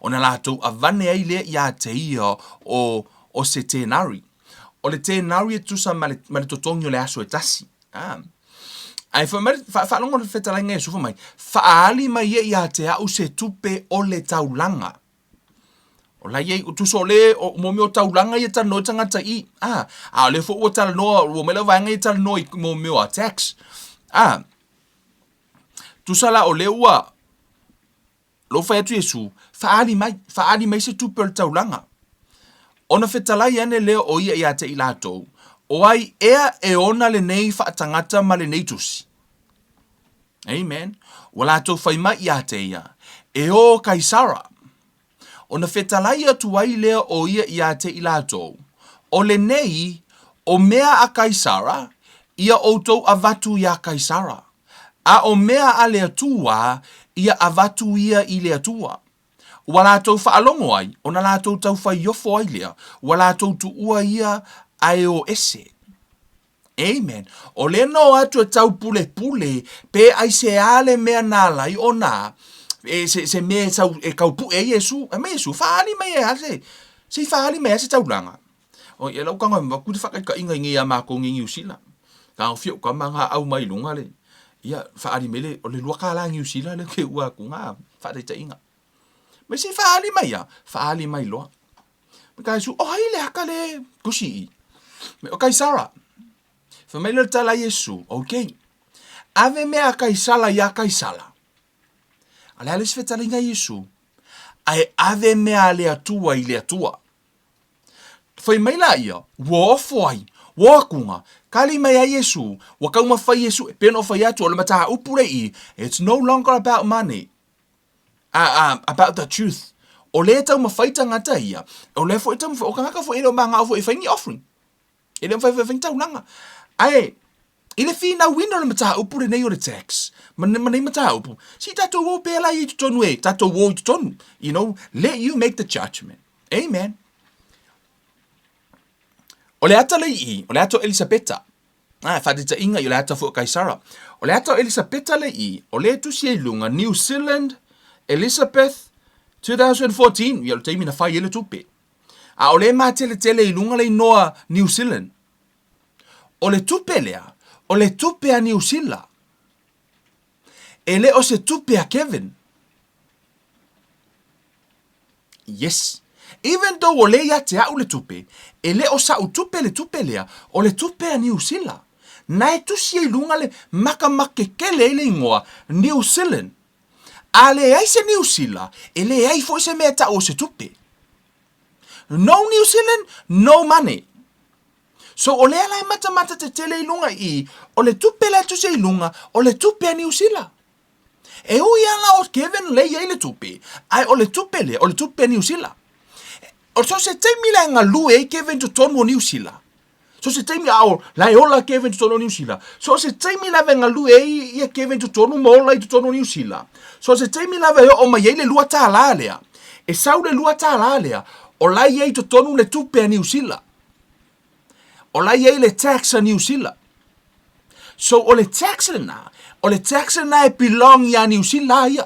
Ona latou avane ai lea ia te ia o, o se tenari. O le tenari e tusa ma le, ma le totogi o le aso e tasi. Ah. Ae fai mai, fa, faalogo le fetalaiga Iesu fai mai, faaali mai ia ia te au se tupe o le taulaga. O la ia, tusa o le, o mo mea o taulaga ia talanoa i tagata i, ah, a o lea foi ua talanoa, ua omai lau vaega ia talanoa i mo mea o a tax. Ah, tusa la o lea ua, Lou fai atu Iesu, Faaali mai, faaali mai se tupe o le taulaga. Ona fetalai ane lea o ia ia te i latou, O ai ea e ona lenei faatagata ma lenei tusi? Amen. Ua latou fai mai ia te ia, E o Kaisara. Ona fetalai atu ai lea o ia ia te i latou, O lenei, o mea a Kaisara, ia outou avatu iā Kaisara. A o mea a le Atua, ia avatu ia i le Atua. Ua latou faalogo ai, ona latou taufaiofo ai lea, ua latou tuua ia a e o ese. Amen. O lea na o atu e taupulepule pe aisea le mea na ala ai ona e, se, se mea e, sau, e kaupuʻe ai Iesu. Fai mai Iesu, faaali mai e a se, se i faaali mai a se taulaga. Oi, e lau kanga avatu le faataitaiga i nei ia matou nei Niu Sila. Taofia ou tama na au mai luga le, ia, faaali mai le, o le $2 Niu Sila lea ke ua atu na faataitaiga. Mai se i faaali mai ia, faaali mai loa. Mai ka Iesu, o ai le aka le tusi i? Mai, o Kaisara. Fai mai lea o le tala a Iesu, okay. Ave mea a Kaisara iā Kaisara. A o le a le isi fetalaiga a Iesu? Ae ave mea a le Atua i le Atua. Fai mai laia, ua ofo ai, ua o atu kali mai ai Iesu, ua taumafai Iesu, e pei ona ou fai atu, o le mataupu lea i i, it's no longer about money, about the truth. O lea e taumafai tagata ia, o lea foi e taumafai, o tagata foi e le o manao foi e fai ni offering, e le o mafai foi e fai ni taulaga. Ae, i le finauina o le mataupu lenei o le tax, ma, ma nei mataupu, se i tatou o pea la i totonu e, tatou o i totonu, you know, let you make the judgment. Amen. O le ata lea i i, o le ata o Elisapeta. Ah, faataitaiga i o le ata foi o Kaisara. O le ata o Elisapeta lea i i, o lea e tusi ai i luga, New Zealand, Elizabeth, 2014, ia o le taimi na fai ai le tupe. A o lea e mateletele i luga le inoa New Zealand. O le tupe lea, o le tupe a Niu Sila. E le o se tupe a Kevin. Yes. Even though o lea ia te au le tupe, e le o sa'u tupe le tupe lea, o le tupe a Niu Sila. Na e tusi ai i luga le makamakekele ai le igoa New Zealand. A leai se Niu Sila, e leai foi se mea e ta'u o se tupe. No New Zealand, no money. So o lea la e matamata tetele i luga i i, o le tupe la e tusi ai i luga, o le tupe a Niu Sila. E ui lava la o Kevin lea e i ai le tupe, ae o le tupe lea, o le tupe a Niu Sila. O so se taimi la e galue ai Kevin totonu o Niu Sila, so se taimi a o la e ola Kevin totonu o Niu Sila, so se taimi lava e galue ai ia Kevin totonu ma ola i totonu o Niu Sila, so se taimi lava e oo mai ai le $2 lea, e sau le $2 lea, o la e i ai totonu le tupe a Niu Sila. O la e i ai le tax a Niu Sila. So o le tax lena, o le tax lena e belong iā Niu Sila ia.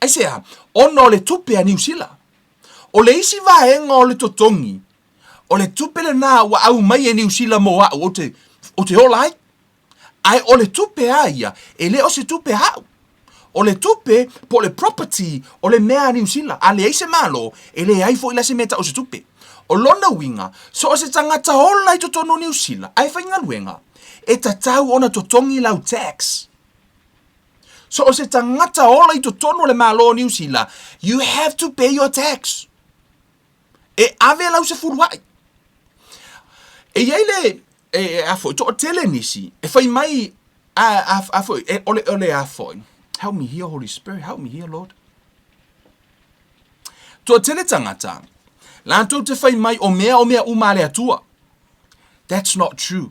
Aisea? Ona o le tupe a Niu Sila. O le isi vaega o le totogi, o le tupe lena ua aumai e Niu Sila mo au ou te, ou te ola ai. Ae o le tupe a ia, e le o se tupe a au. O le tupe po o le property o le mea a Niu Sila, a leai se Malo, e leai foi la se mea e tau o se tupe. O lona uiga, so o se tagata ola i totonu o Niu Sila ae faigaluega, e tatau ona totogi lau tax. So o se tagata ola i totonu o le Malo o Niu Sila, you have to pay your tax. E ave lau sefuluai. E i ai le, e, a foi, toatele nisi, e fai mai, a, a, a foi, e, o le, o le a foi. Help me here, Holy Spirit, help me here, Lord. Toatele tangata, latou te fai mai o mea o mea uma a le Atua. That's not true.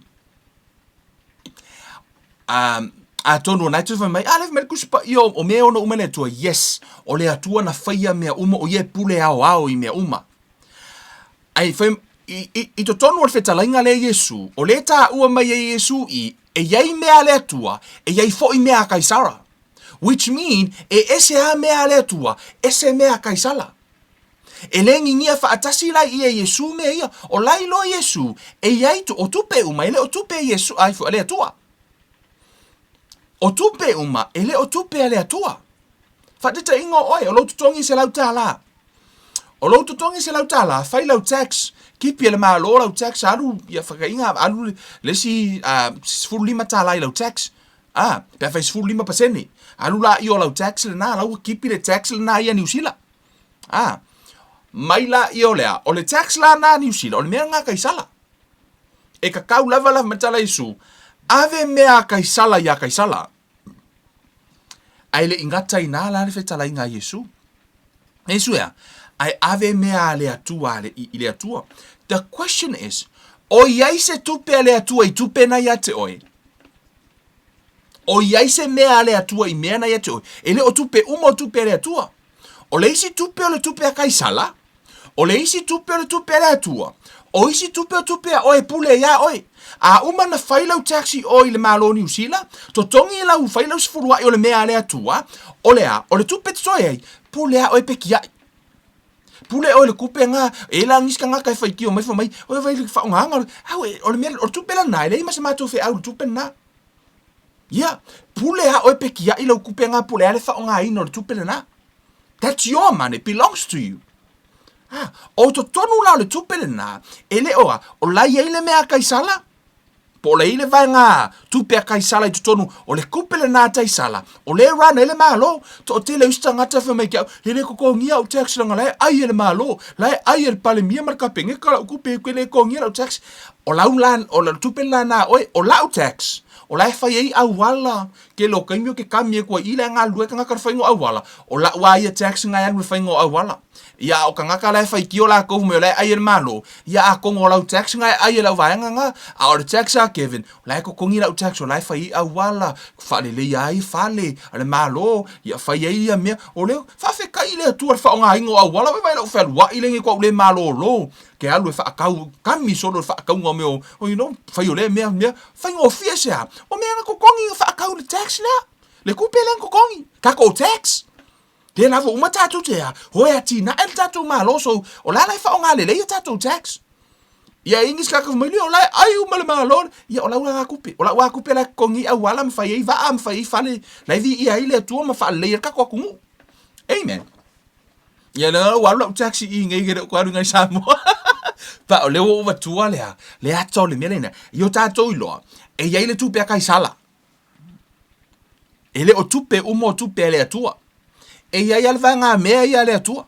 Um, atonu o nai tu fai mai, a le fai mai le Tusi Paia o, o mea ono uma le Atua. Yes, o le Atua na faia mea uma, o ia e pule ao ao i mea uma. Ai fai, i, i, i totonu o le fetalaiga lea Iesu, o lea taua mai e Iesu i, e iai mea a le Atua, e iai foi mea a Kaisara. Which mean, e ese a mea a le Atua, ese mea a Kaisala. E le ngigia faatasi la i e Iesu mea ia. O la iloa Iesu, e iai tu, o tupe uma, e le o tupe a Iesu, ai foi a le Atua. O tupe uma, e le o tupe a le Atua. Faataitaiga o oe, o lou totogi $100. O lou totogi $100, fai lau tax, kipi e le Malo lau tax, alu ia whakainga, alu le isi $15 i lau tax. Ah, pe a fai 15%, alu la i o lau tax lena, lau ua kipi le tax lena ia Niu Sila. Ah, mai la i o lea, o le tax la na Niu Sila, o le mea ngā Kaisala. E kakau lava lava matala Isu, ave mea a Kaisala iā Kaisala. Ae le i gata i nā la le fetalaiga a Iesu. Iesu ea, ae ave mea a le Atua a le, i, i le Atua. The question is, o i ai se tupe a le Atua i tupe na ia te oe? O i ai se mea a le Atua i mea na ia te oe? E le o tupe uma o tupe a le Atua. O le isi tupe o le tupe a Kaisala, O le isi tupe o le tupe a le Atua. O isi tupe o tupe a oe e pule iā oe. A uma na fai lau tax i o i le Malo o Niu Sila, totogi lau, fai lau sefuluaʻi o le mea a le Atua, o le a? O le tupe totoe ai, pule a oe pe kiaʻi. Pule oe le kupe nga, e la nisi kangaka e faitio mai fai mai, oe vai le faaaogaga o le, au e, o le mea, o le tupe lana, e leai ma se matou feau i le tupe lena. Ia, pule a oe pe kiaʻi lau kupe nga, pule a le faaaogaina o le tupe lena. That's your money, belongs to you. Ah, o totonu la o le tupe lena, e le o a, o la i ai le mea a Kaisala? Po o la i le vaega tupe a Kaisala i totonu, o le kupe lena a Taisala, o le run ai le Malo. Toatele o isi tagata fai mai ki au, e le kokongia au tax leaga la e ai e le Malo, la e ai e le Palemia ma le Kapeneta lau kupe, e le kokongia lau tax. O lau la, o le tupe lena na oe, o lau tax, o la e fai ai auala, Tele o taimi o ke kami e kua i la e galulue kangaka le faiga o auala, o la'u a ia tax nga e alu le faiga o auala. Ia a o kangaka la e faitio lakou fai mai o la e ai e le Malo, ia a kongo o lau tax nga e ai e lau vaega nga, a o le tax a Kevin, o la e totogi la'u tax o la e fai ai auala, faaleleia ai fale a le Malo, ia fai ai ia mea, o lea, faafetai i le Atua le faaaogaina o auala, vaivai la'u fealuai lenei koa'u le malolo, ke alu e faakau, kami solo le faakauga o mea o, you know, fai o lea mea, mea, faigofie se a, o mea na totogi na faakau le tax lea, le tupe lea na totogi, tatou tax. Lea lava uma tatou te a, hoe atinae le tatou Malo, so o la la e faaaoga lelei a tatou tax. Ia ingi se tagata fai mai, o la e ai uma le Malo. Ia o lau la tupe, o lau lava tupe la e totogi ai auala ma fai ai vaa ma fai ai fale, la e viia ai le Atua ma faalelei ai le tatou atunuu. Amen. Ia lea ua alu lau taxi i nei ke le o alu ngai Samoa. Pa o lea ua ou avatua le a, le ata o le mea lena. I o tatou iloa, e i ai le tupe a Kaisala. E le o tupe uma o tupe a le Atua. E i ai lava le vaega mea ia a le Atua.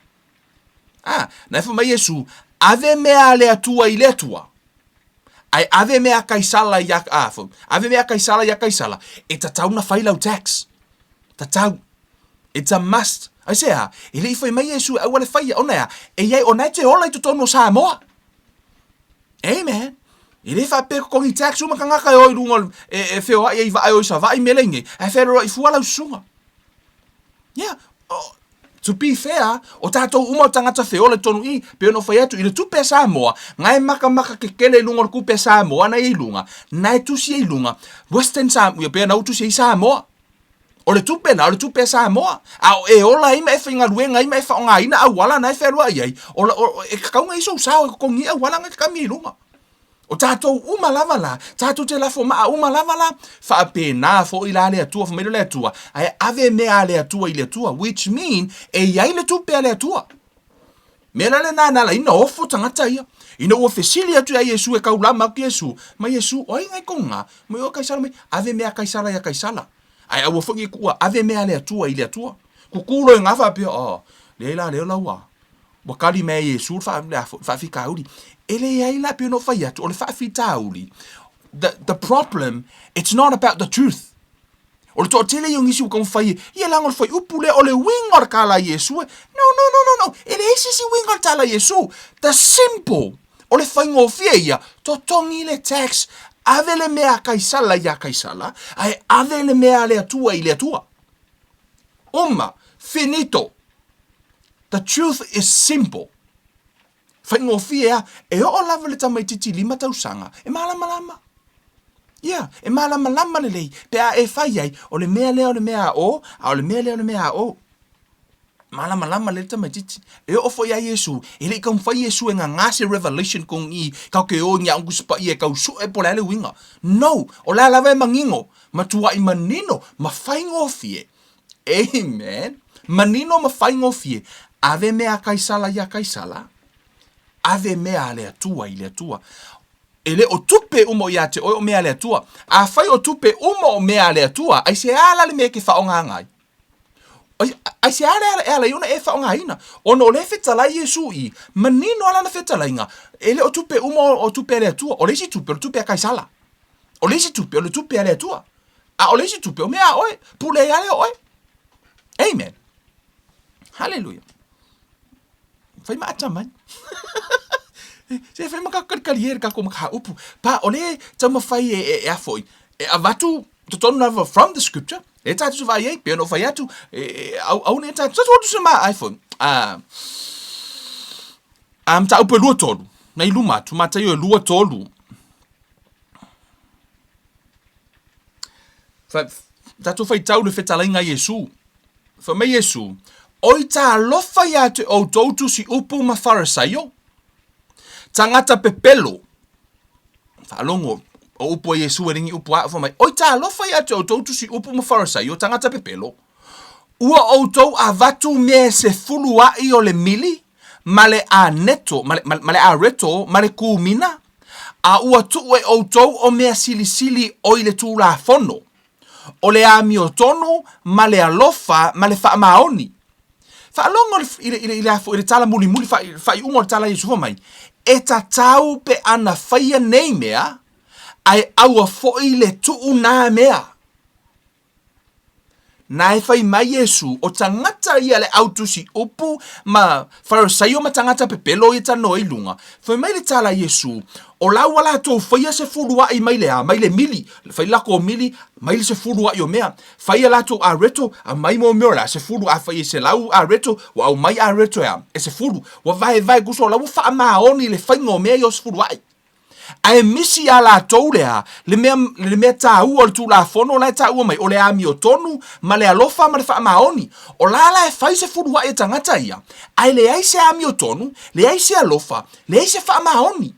A, na e fai mai Iesu, ave mea a le Atua i le Atua. Ae ave mea a Kaisala ia, a, ave mea a Kaisala ia Kaisala, e tatau na fai lau tax. Tatau. It's a must. Aisea? E le i fai mai Iesu e aua le faia, ona e a? E i ai, o na e te ola i totonu o Samoa. Amen. E le faapea totogi tax uma tagata e o i luga o le, e, e feoai ai i vaa e o i Savaii me le nei, ae fealualuai fua lau susuga. Yeah. Oh, to be fair, o tatou uma o tagata feola i totonu i, pei ona ou fai atu, i le tupe a Samoa, na e makamaka kekele i luga o le tupe a Samoa na e i luga, na e tusi ai i luga, Western Samoa, ia pei ona ou tusi ai Samoa. O le tupe na, o le tupe a Samoa. A o e ola ai ma e faigaluega ai ma e faaaogaina auala na e fealuai ai, o, o, e tatau ona i ai sou sao e totogi ai auala na e kami i luga. O tatou uma lava la, tatou te lafo maa uma lava la, faapena foi la le Atua, fai mai lea o le Atua, ae ave mea a le Atua i le Atua, which mean, e i ai le tupe a le Atua. Mea la lena na ala ai na ofo tagata ia. Ina ua fesili atu ia Iesu e kaulama atu Iesu, mai Iesu, o ai ngai kou nga? Mai o Kaisara mai, ave mea a Kaisara ia Kaisara. Ae aua foi nei kuua, ave mea a le Atua i le Atua. Kuku loa i nga faapea, oh, leai la lea la ua, ua kali mai e Iesu le faa, le a foi, faafitauli. E leai la, pei ona ou fai atu, o le faafitauli, the, the problem, it's not about the truth. O le toatele ia o nisi ua taumafai e, ia leaga o le fuaiupu lea, o le uiga o le tala a Iesu e. No, no, no, no, no, e leai se isi uiga o le tala a Iesu. The simple, o le faigofie ia, totogi le tax, ave le mea a Kaisala iā Kaisala, ae ave le mea a le Atua i le Atua. Uma, finito. The truth is simple. Faigofie a, e oo lava le tamaitiiti i lima tausaga, e malamalama. Ia, e malamalama lelei, pe a e fai ai, o le mea lea o le mea a o, a o le mea lea o le mea a o. Malamalama lelei le tamaitiiti. E oo foi ia Iesu, e le i taumafai Iesu e gagā se revelation kong i, kau ke o i ni aʻoga Tusi Paia e tau suʻe po o le a le uiga. No! O la lava e manino, matuaʻi manino, ma faigofie. Amen. Manino ma faigofie, ave mea a Kaisala iā Kaisala, ave mea a le Atua i le Atua. E le o tupe uma o iā te oe o mea a le Atua. Afai o tupe uma o mea a le Atua, aisea la le mea e ke faaaogaina ai? Aisea le ala e ala ai ona e faaaogaina? Ona o lea e fetalai Iesu i, manino lava lana fetalaiga, e le o tupe uma o tupe a le Atua. O le isi tupe, o le tupe a Kaisala. O le isi tupe, o le tupe a le Atua. A o le isi tupe, o mea a oe. Pule ai lea o oe. Amen. Hallelujah. Fai ma atamai. Se fai ma kalikali e le kako mataupu. Pa o le taumafai e, e, e a foi, e avatu totonu lava from the scripture, e tatou te vaai ai, pei ona ou fai atu, e, e, au, au nei tatou, tatou atu se ma ai foi. A, a mataupu e 23, nei luma atu, Mataio e 23. Fa, tatou faitau le fetalaiga a Iesu. Fai mai Iesu, Oi talofa ia te outou tusi upu ma Farisaio, tagata pepelo. Faalogo, o upu a Iesu e le ni upu a au, fai mai, Oi talofa ia te outou tusi upu ma Farisaio, tagata pepelo, ua outou avatu mea e sefulu aʻi o le mili, ma le aneto, ma le, ma le areto, ma le kumina, a ua tuu e outou o mea silisili o i le Tulafono, o le amiotonu ma le alofa ma le faamaoni. Faalogo i le, i le, i le, i le tala mulimuli, faaiuga o le tala a Iesu fai mai, e tatau pe ana faia nei mea, ae aua foi le tuu nā mea. Na e fai mai Iesu, o tagata ia le au tusi upu ma Farisaio ma tagata pepelo ia tanoa i luga. Fai mai le tala a Iesu, o la ua latou faia se fuluaʻi mai le a, mai le mili, fai le latou mili, mai le sefuluaʻi o mea. Fai a latou areto, aumai mo mea o le a, sefulu, a fai e selau areto, ua aumai areto e a, e sefulu. Ua vaevae, tusa o la ua faamaoni le faiga o mea ia o sefuluaʻi. Ae misi iā latou le a? Le mea, le mea taua o le Tulafono la e taua mai, o le amiotonu ma le alofa ma le faamaoni. O la la e fai se fuluai e tagata ia, ae leai se amiotonu, leai se alofa, leai se faamaoni.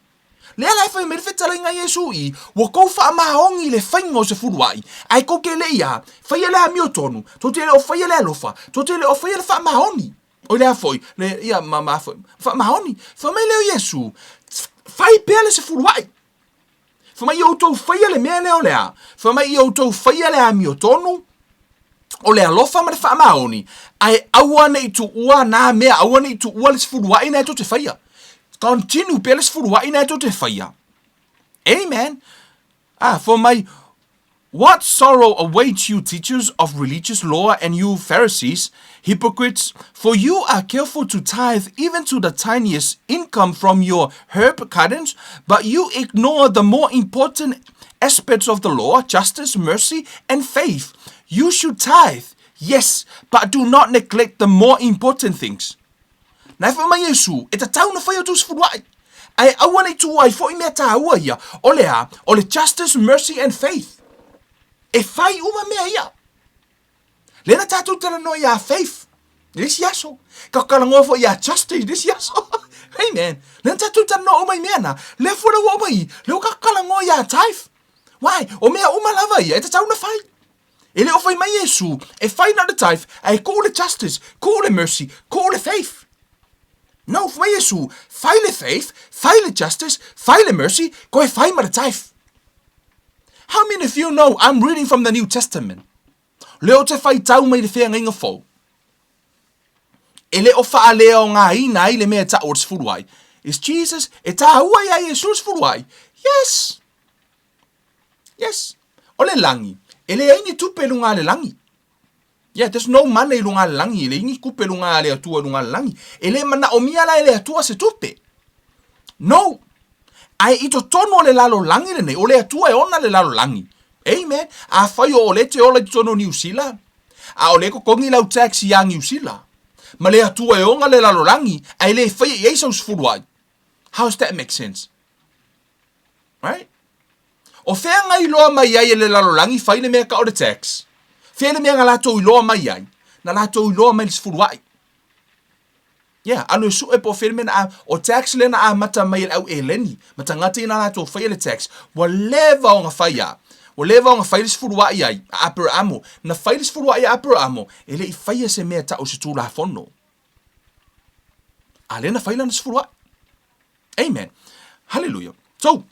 Lea la e fai mai le fetalaiga a Iesu i, Ua tou faamaoni i le faiga o se fuluai, ae tou te le i a, faia le amiotonu, tou te le o faia le alofa, tou te le o faia le faamaoni. Oi le a foi, le, ia, ma, ma foi, faamaoni. Fai mai lea o Iesu, fai pea le sefuluai. Fai mai ia outou faia le mea lea o le a. Fai mai ia outou faia le amiotonu, o le alofa ma le faamaoni, ae aua ne i tuua nā mea, aua ne i tuua le sefuluai na e tou te faia. Continue pea le sefuluai na e tou te faia. Amen. Ah, fai mai, What sorrow awaits you, teachers of religious law, and you Pharisees, hypocrites, for you are careful to tithe even to the tiniest income from your herb gardens, but you ignore the more important aspects of the law, justice, mercy, and faith. You should tithe, yes, but do not neglect the more important things. Na e fai mai Iesu, e tatau ona fai outou sefuluai, ae aua ne i tuua ai foi mea tāua ia, o le a, o le justice, mercy and faith. E fai uma mea ia. Lea na tātou talanoa iā faith, i le isi aso. Ka talanoa foi iā justice i le isi aso. Amen. Lea na tātou talanoa uma i mea na. Lea foi la ua uma i, lea ua tatou talanoa iā tithe. Why? O mea uma lava ia, e tatau ona fai. E le o fai mai Iesu, e fai na o le tithe, ae tuu le justice, tuu le mercy, tuu le faith. No, fai mai Iesu, fai le faith, fai le justice, fai le mercy, koe fai ma le tithe. How many of you know I'm reading from the New Testament? Lea ou te faitau mai le feagaiga fou. E le o faaleaogaina ai le mea e tau o le sefulu ai. Is Jesus, e tāua iā Iesu le sefulu ai? Yes! Yes. O le lagi, e leai ni tupe i luga le lagi. Yeah, there's no money i luga le lagi, e leai ni tupe i luga le Atua i luga le lagi. E le manaomia la e le Atua se tupe. No. Ae i totonu o le lalolagi lenei, o le Atua e ona le lalolagi. Amen. Afai o ole te ola i totonu o Niu Sila, a o le totogi lau tax iā Niu Sila, ma le Atua e ona le lalolagi, ae le faia i ai sau sefulu ai. How does that make sense? Right? O fea na iloa mai ai e le lalolagi fai le mea tau o le tax? Fea le mea na latou iloa mai ai? Na latou iloa mai le sefuluai. Yeah, alu e sue po o fea le mea na a, o tax lea na amata mai e le au eleni, ma tagata ia na latou faia le tax, ua leva ona fai a. Ua leva ona fai le sefuluai ai a Aperamo. Na fai le sefuluai a Aperamo, e le i faia se mea tau o se tulafono. A lea na fai lana sefuluai. Amen. Hallelujah. So,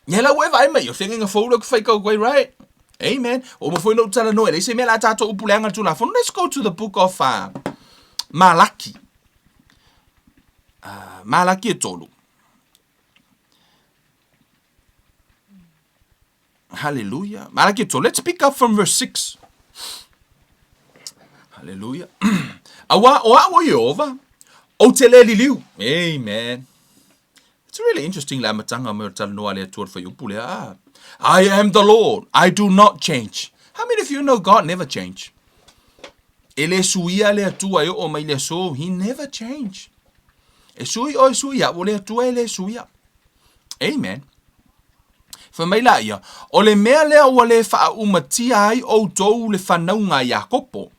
ia la ua e vaai mai, o feagaiga fou lea ou te faitau atu ai, right? Amen. Ua uma foi ona ou talanoa, e leai se mea o le a tatou upu leaga i le Tulafono. Let's go to the book of uh, Malaki. Uh, Malaki e tolu. Hallelujah. Malaki e tolu. Let's pick up from verse 6. Hallelujah. Auā o au o Iehova, ou te le liliu. Amen. It's really interesting le amataga mai o le talanoa a le Atua le fuaiupu lea. Ah, I am the Lord, I do not change. How many of you know God never change? E le suia le Atua e oo mai le aso, he never change. E sui oe sui au, o le Atua e le suia. Amen. Fai mai laia, O le mea lea ua le faaumatia ai outou le fanauga a Iakopo,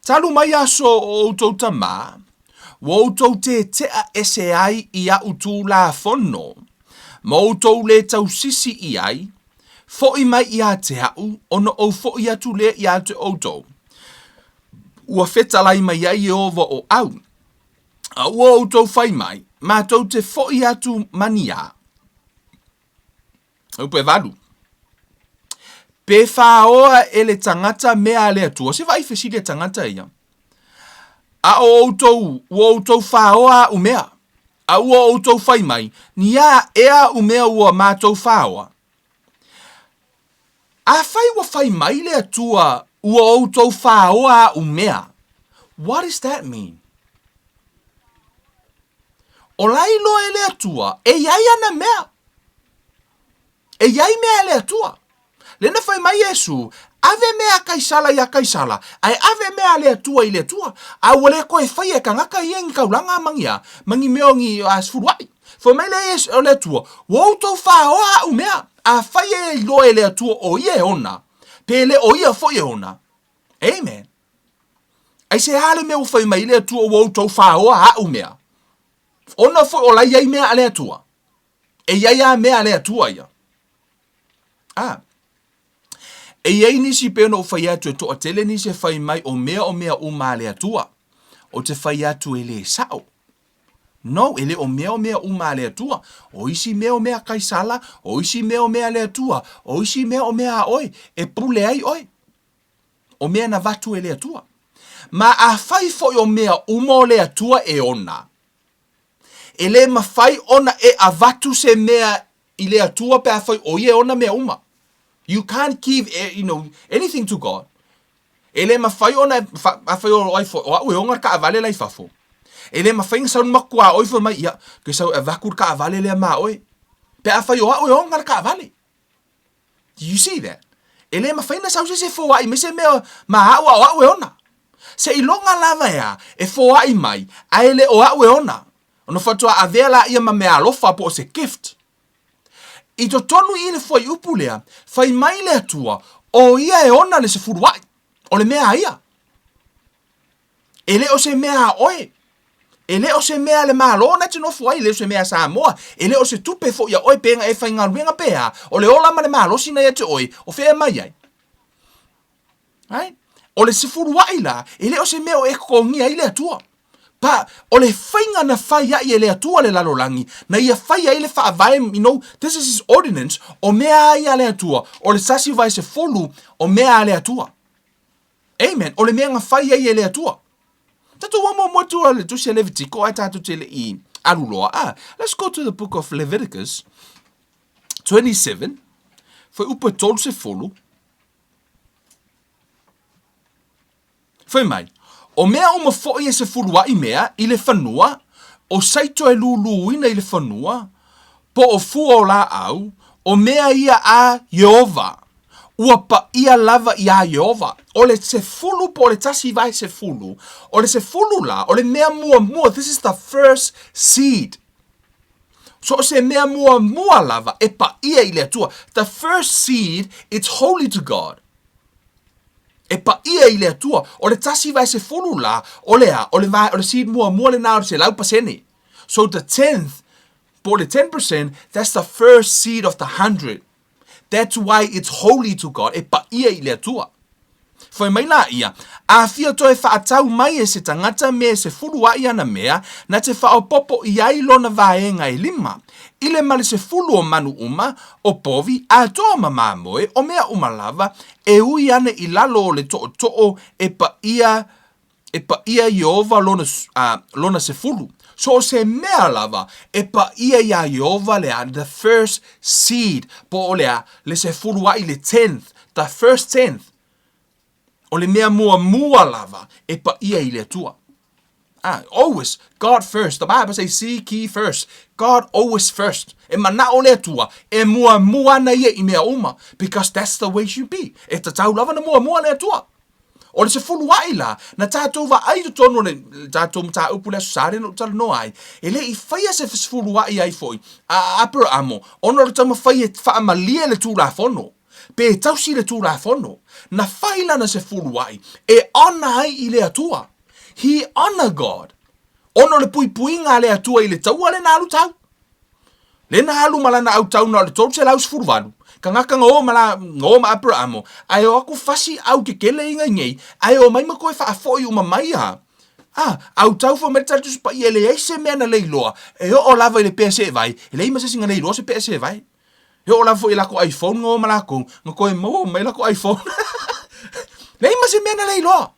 talu mai aso o outou tamā, ua outou tetea ese ai i aʻu Tulafono, ma outou le tausisi i ai, foʻi mai ia te aʻu, ona ou foʻi atu lea ia te outou. Ua fetalai mai ai Ieova o au, a ua outou fai mai, matou te foʻi atu ma ni a? Upu e valu. Pe faoa e le tagata mea a le Atua. Se vaai fesili a tagata ia. A o outou, ua outou faoa aʻu mea. A ua outou fai mai, ni a ea aʻu mea ua matou faoa. Afai ua fai mai le Atua ua outou faoa aʻu mea, what does that mean? O la iloa e le Atua e iai ana mea. E iai mea a le Atua. Lea na fai mai Iesu, ave mea a Kaisala iā Kaisala, ae ave mea a le Atua i le Atua. A ua le toe faia e kangaka ia ni kaulanga ma ni a, ma ni mea o ni a sefuluai. Fai mai le o le Atua, ua outou faoa aʻu mea, afai e iloa e le Atua o ia e ona, pe le o ia foi e ona. Amen. Aisea le mea ua fai mai le Atua ua outou faoa aʻu mea? Ona foi o la i ai mea a le Atua. E i ai lava mea a le Atua ia. A. E i ai nisi pei ona ou fai atu e toatele nisi e fai mai o mea o mea uma a le Atua. Ou te fai atu e le sao. No, e le o mea o mea uma a le Atua. O isi mea o mea a Kaisala, o isi mea o mea a le Atua, o isi mea o mea a oe, e pule ai oe. O mea na avatu e le Atua. Ma afai foi o mea uma o le Atua e ona, e le mafai ona e avatu se mea i le Atua pe afai o ia e ona mea uma. You can't give, you know, anything to God. E le mafai ona e, fa, afai o ai foi, o a'u e ona le taavale la i fafo. E le mafai ona sau le matua oi fai mai, ia, ke sau e avaku le taavale lea ma oe. Pe afai o a'u e ona le taavale. Do you see that? E le mafai ona sau se isi e foai mai se mea ma a'u a o a'u e ona. Seiloga lava e a, e foai mai, ae le o a'u e ona. Ona faatoa avea laia ma meaalofa po o se gift. I totonu i le fuaiupu lea, fai mai le Atua, o ia e ona le sefuluaʻi, o le mea a ia. E le o se mea a oe. E le o se mea a le Malo na e te nofo ai, e le o se mea a Samoa, e le o se tupe foi a oe pe na e faigaluega pe a, o le ola ma le malosi na ia te oe, o fea e mai ai? Right? O le sefuluaʻi la, e le o se mea o e totogia ai le Atua. Pa, o le faiga na fai ai e le Atua le lalolagi, na ia fai ai le faavae, you know, this is his ordinance, o mea a ia a le Atua, o le sasi vae sefulu, o mea a le Atua. Amen. O le mea na fai ai e le Atua. Tatou o muamua atu a le tusi a Levitiko ae tatou te le i alu loa. Ah, let's go to the book of Leviticus 27, fuaiupu e 30. Fai mai, o mea uma foi e sefuluaʻi mea i le fanua, o saito e lūlūina i le fanua, po o fua o lāʻau, o mea ia a Ieova, ua paʻia lava iā Ieova. O le sefulu po o le tasi vae sefulu, o le sefulu la, o le mea muamua, this is the first seed. So o se mea muamua lava e paʻia i le Atua. The first seed, it's holy to God. E paʻia i le Atua. O le tasi vae sefulu la, o le a, o le vae, o le seed muamua lena o le 100%. So the tenth, po o le 10%, that's the first seed of the hundred. That's why it's holy to God, e paʻia i le Atua. Fai mai la ia, Afia toe faatau mai e se tagata me e sefulu aʻi ana mea, na te faaopoopo i ai lona vaega e lima, i le ma le sefulu o manu uma, o povi, atoa ma mamoe, o mea uma lava, e ui ana i lalo o le toʻotoʻo e paʻia e paʻia Ieova lona, a, lona sefulu. So o se mea lava e paʻia iā Ieova le a, the first seed, po o le a, le sefulu aʻi, le tenth, the first tenth. O le mea muamua lava e paʻia i le Atua. Ah, always, God first. The Bible says, seek ye first. God always first. E manaʻo le Atua, e muamua ana ia i mea uma, because that's the way it should be. E tatau lava na muamua le Atua. O le sefulu aʻi la, na tatou vaai i totonu o le tatou mataupu i le Aso Sa lea na ou talanoa ai, e le i faia se sefulu aʻi ai foi a Aperahamo ona o le taumafai e faamalie le Tulafono, pe e tausi le Tulafono. Na fai lana sefulu aʻi e honour ai i le Atua. He honour God. Ona o le puipuiga a le Atua i le taua lena alu tau. Lena alu ma lana autau na o le 318, kangaka nga o ma la, nga o ma Aperahamo, ae o aku fasi au kekele i ngai ae o mai ma koe faafoi uma mai a. A, autau fo mai le tala tusi paia e leai se mea na lei loa, e oo lava i le pea se vai, e leai ma se isi nga lei loa se pea se vai. E oo lava foi i lako iPhone nga o ma lakou, nga koe maua mai lako iPhone. Leai ma se mea na lei loa.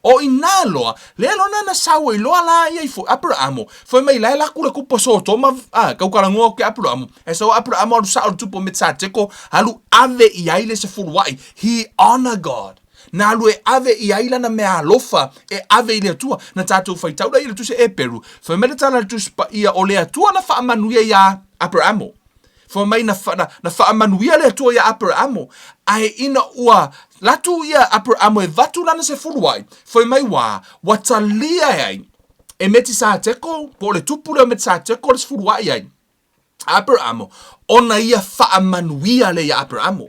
O inā loa, lea loa na na sau ai loa la ia i foi Aperahamo, fai mai la e laku le kupa Sotoma, a, kaukalangua ke Aperahamo, e sau Aperahamo alu sao le tupu o Metisateko, alu ave i ai le sefuluaʻi. He honor God. Na alu e ave i ai lana mea alofa e ave i le Atua. Na tatou faitau la ia le tusi Eperu, fai mai le tala a le Tusi Paia o le Atua na faamanuia iā Aperahamo. Fai mai na, na, na faamanuia le Atua iā Aperaamo, ae ina ua latu ia Aperaamo e vatu lana sefulu ai, fai mai ua, ua talia e ai. E Metisateko, po o le tupu lea o Metisateko le sefuluaʻi ai a Aperamo, ona ia faamanuia lea iā Aperamo.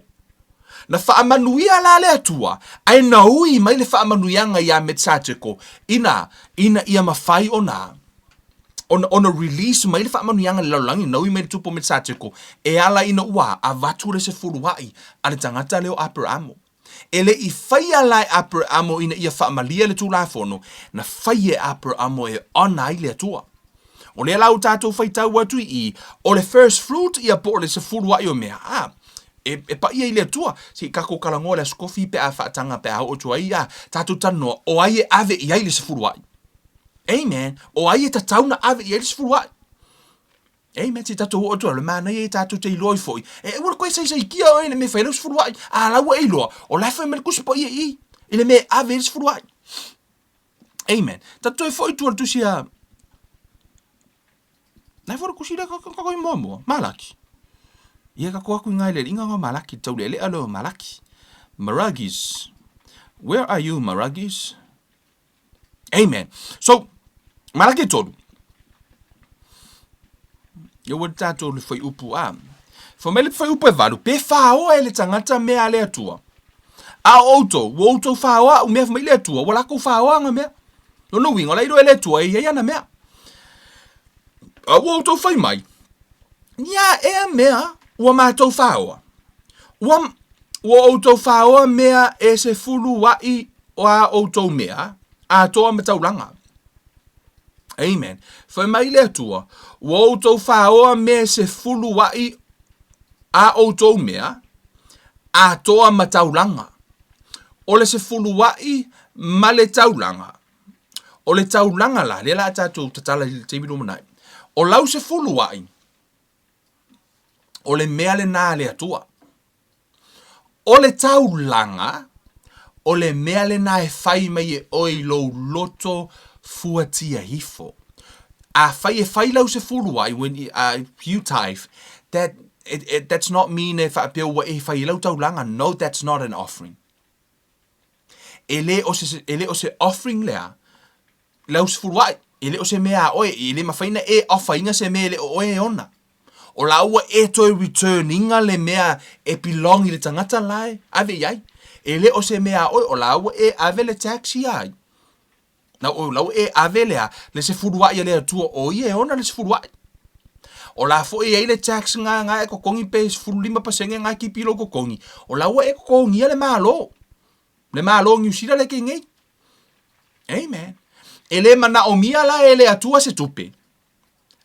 Na faamanuia la le Atua, ae na ui mai le faamanuiaga iā Metisateko, ina, ina ia mafai ona, ona, ona release mai le faamanuiaga i le lalolagi, na ui mai le tupu o Metisateko, e ala ina ua avatu le sefuluaʻi a le tagata lea o Aperamo. E le i faia la e Aperamo ina ia faamalie le Tulafono, na fai e Aperamo e ona ai le Atua. O lea la ua tatou faitau atu i i, o le first fruit ia po o le sefuluaʻi o mea, a, e, e paia i le Atua. Se i tatou talanoa i le Aso Tofi pe a faataga pe a oo atu ai, a tatou talanoa, o ai e ave i ai le sefuluaʻi? Amen. O ai e tatau na ave i ai le sefuluaʻi? Amen. Se i tatou oo atu ai, o le manaia ia tatou te iloa ai foi. E aua le toe saisaitia oe i le mea e fai ai lau sefuluaʻi. A la ua e iloa, o la e fai mai le Tusi Paia i i, i le mea e ave ai le sefuluaʻi. Amen. Tatou toe foi i tua i le tusi a... Nai foi le tusi lea ka ka i muamua, Malaki. Ia ka ko aku i ngai le inga ngā Malaki, tau le lea leo Malaki. Maragis. Where are you, Maragis? Amen. So, Malaki tolu. Ia ua tātou le whaiupu a. Wha mai le whaiupu e valu, pe whaoa e le tangata mea a le Atua. A o outou, ua outou whaoa au mea wha mai le Atua, ua lako whaoa nga mea. Lona uiga, o la iloa e le Atua e iai ana mea. A ua outou whai mai, ia ea mea ua mātou whaoa. Ua, ua outou whaoa mea e sefulu ai o a outou mea, atoa ma taulaga. Amen. Fai mai le Atua, ua outou whaoa mea e sefulu ai a outou mea, atoa ma taulaga. O le sefulu ai ma le taulaga. O le taulaga la, lea la a tatou tatala i le taimi lumanai. O lau sefulu ai, o le mea lenā a le Atua. O le taulaga, o le mea lenā e fai mai e oe i lou loto fuatia ifo. Afai e fai lau sefulu ai, when you, you tithe, that, it, it, that's not mean e faapea ua e fai i lau taulaga. No, that's not an offering. E le o se, e le o se offering lea, le ausefuluaʻi, e le o se mea a ʻoe, e le mafai na e offer ina se mea e le o ʻoe e ona. O la ua e toe return ina le mea e belong i le tagata la e ave i ai. E le o se mea a ʻoe, o la ua e ave le tax ia ai. Na o la ua e ave lea, le sefuluaʻi a le Atua, o ia e ona le sefuluaʻi. O la foi e ai le tax nga nga e totogi pe 15% nga e kipi i lou totogi, o la ua e totogia le Malo. Le Malo o Niu Sila le kei nei. Amen. E le manaomia la e le Atua se tupe.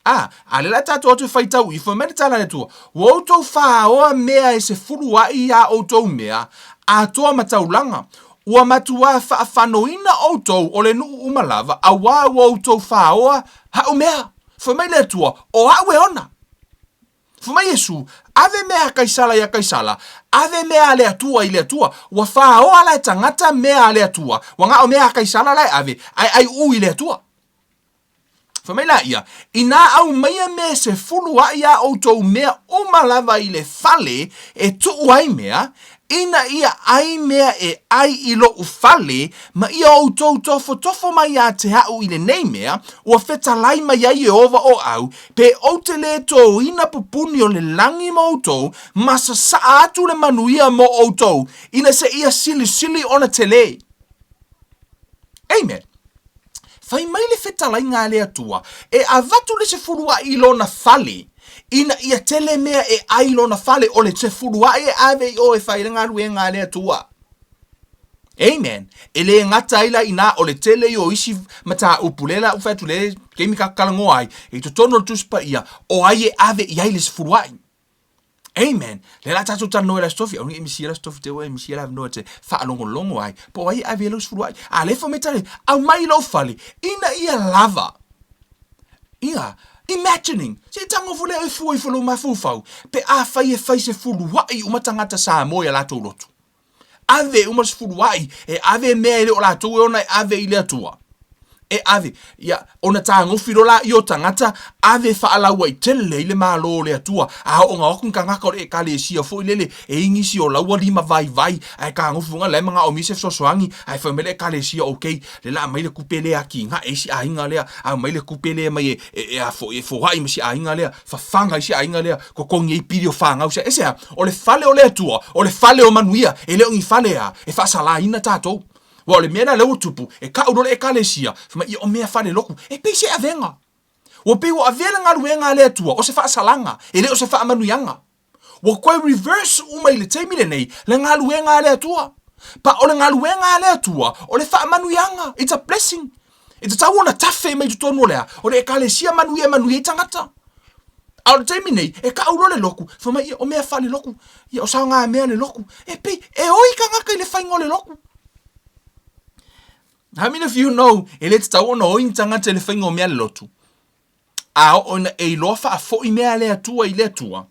A, a lea la tatou atu e faitau ifo, fai mai le tala a le Atua, Ua outou faaoa mea e sefulu aʻi iā outou mea, atoa ma taulaga. Ua matuā faafanoina outou o le nuu uma lava, auā ua outou faaoa haʻu mea. Fai mai le Atua, O aʻu e ona. Fai mai Iesu, Ave mea a Kaisala iā Kaisala, ave mea a le Atua i le Atua. Ua faaoa la e tagata mea a le Atua, ua na o mea a Kaisala la e ave, ae aiʻū i le Atua. Fai mai laia, Inā aumaia mea e sefulu aʻi a ʻoutou mea uma lava i le fale e tuʻu ai mea, ina ia ʻai mea e ʻai i loʻu fale, ma ia ʻoutou tofotofo mai iā te aʻu i lenei mea, ua fetalai mai ai Ieova ʻo au, pe ʻou te lē tōina pupuni o le lagi ma ʻoutou, ma sasaʻa atu le manuia mo ʻoutou, ina seia silisili ona telē. Amen. Fai mai le fetalaiga a le Atua, e avatu le sefuluaʻi i lona fale, ina ia tele mea e ʻai i lona fale, o le sefuluaʻi e ave i o e fai le galuega a le Atua. Amen. E le gata ai la inā o le tele ia o isi mataupu, lea la ua fai atu le taimi tatou talanoa ai, i totonu o le Tusi Paia, o ai e ave i ai le sefuluaʻi. Amen. Lea la tatou talanoa i le Aso Tofi, aua ne i misia le Aso Tofi te ua e misia le avanoa e te faalogologo ai, po o ai e ave i ai lau sefuluaʻi. A lea fai mai tala, aumai i lou fale, ina ia lava. Ia, imagining, se i tago foi lea e fua ifo i lou mafaufau, pe afai e fai sefuluaʻi uma tagata Samoa i a latou lotu. Ave uma le sefuluaʻi, e ave mea e le o latou e ona e ave i le Atua. E ave, ia, ona tagofi loa laia o tagata, ave faalauaitele ai le Malo o le Atua, a oo ina o atu ni tagata o le Ekalesia foi lele e i nisi o laua lima vaivai, ae tagofi foi la e manaomia se fesoasoani, ae fai mai le Ekalesia, okay, le la aumai le tupe lea e atinae ai si aiga lea, aumai le tupe lea mai e, e, e, a foi, e foai ma si aiga lea, fafaga ai si aiga lea, totogi ai pili o fanau sia. E se a? O le fale o le Atua, o le fale o manuia, e le o ni fale a e faasalaina tatou. Aua o le mea lena lea ua tupu, e tau loa le Ekalesia, fai mai, ia o mea falelotu, e pei se avega. Ua pei ua avea le galuega a le Atua o se faasalaga, e le o se faamanuiaga. Ua toe reverse uma i le taimi lenei le galuega a le Atua. Pa o le galuega a le Atua, o le faamanuiaga, it's a blessing. E tatau ona tafe mai totonu o le a? O le Ekalesia manuia e manuia ai tagata. A o le taimi nei, e tau loa le lotu, fai mai, ia, o mea faalelotu, ia, o saogamea le lotu. E pei, e oi tagata i le faiga o le lotu. How many of you know, e le tatau ona oi ni tagata i le faiga o mea le lotu? A oo ina e iloa faafoi mea a le Atua i le Atua,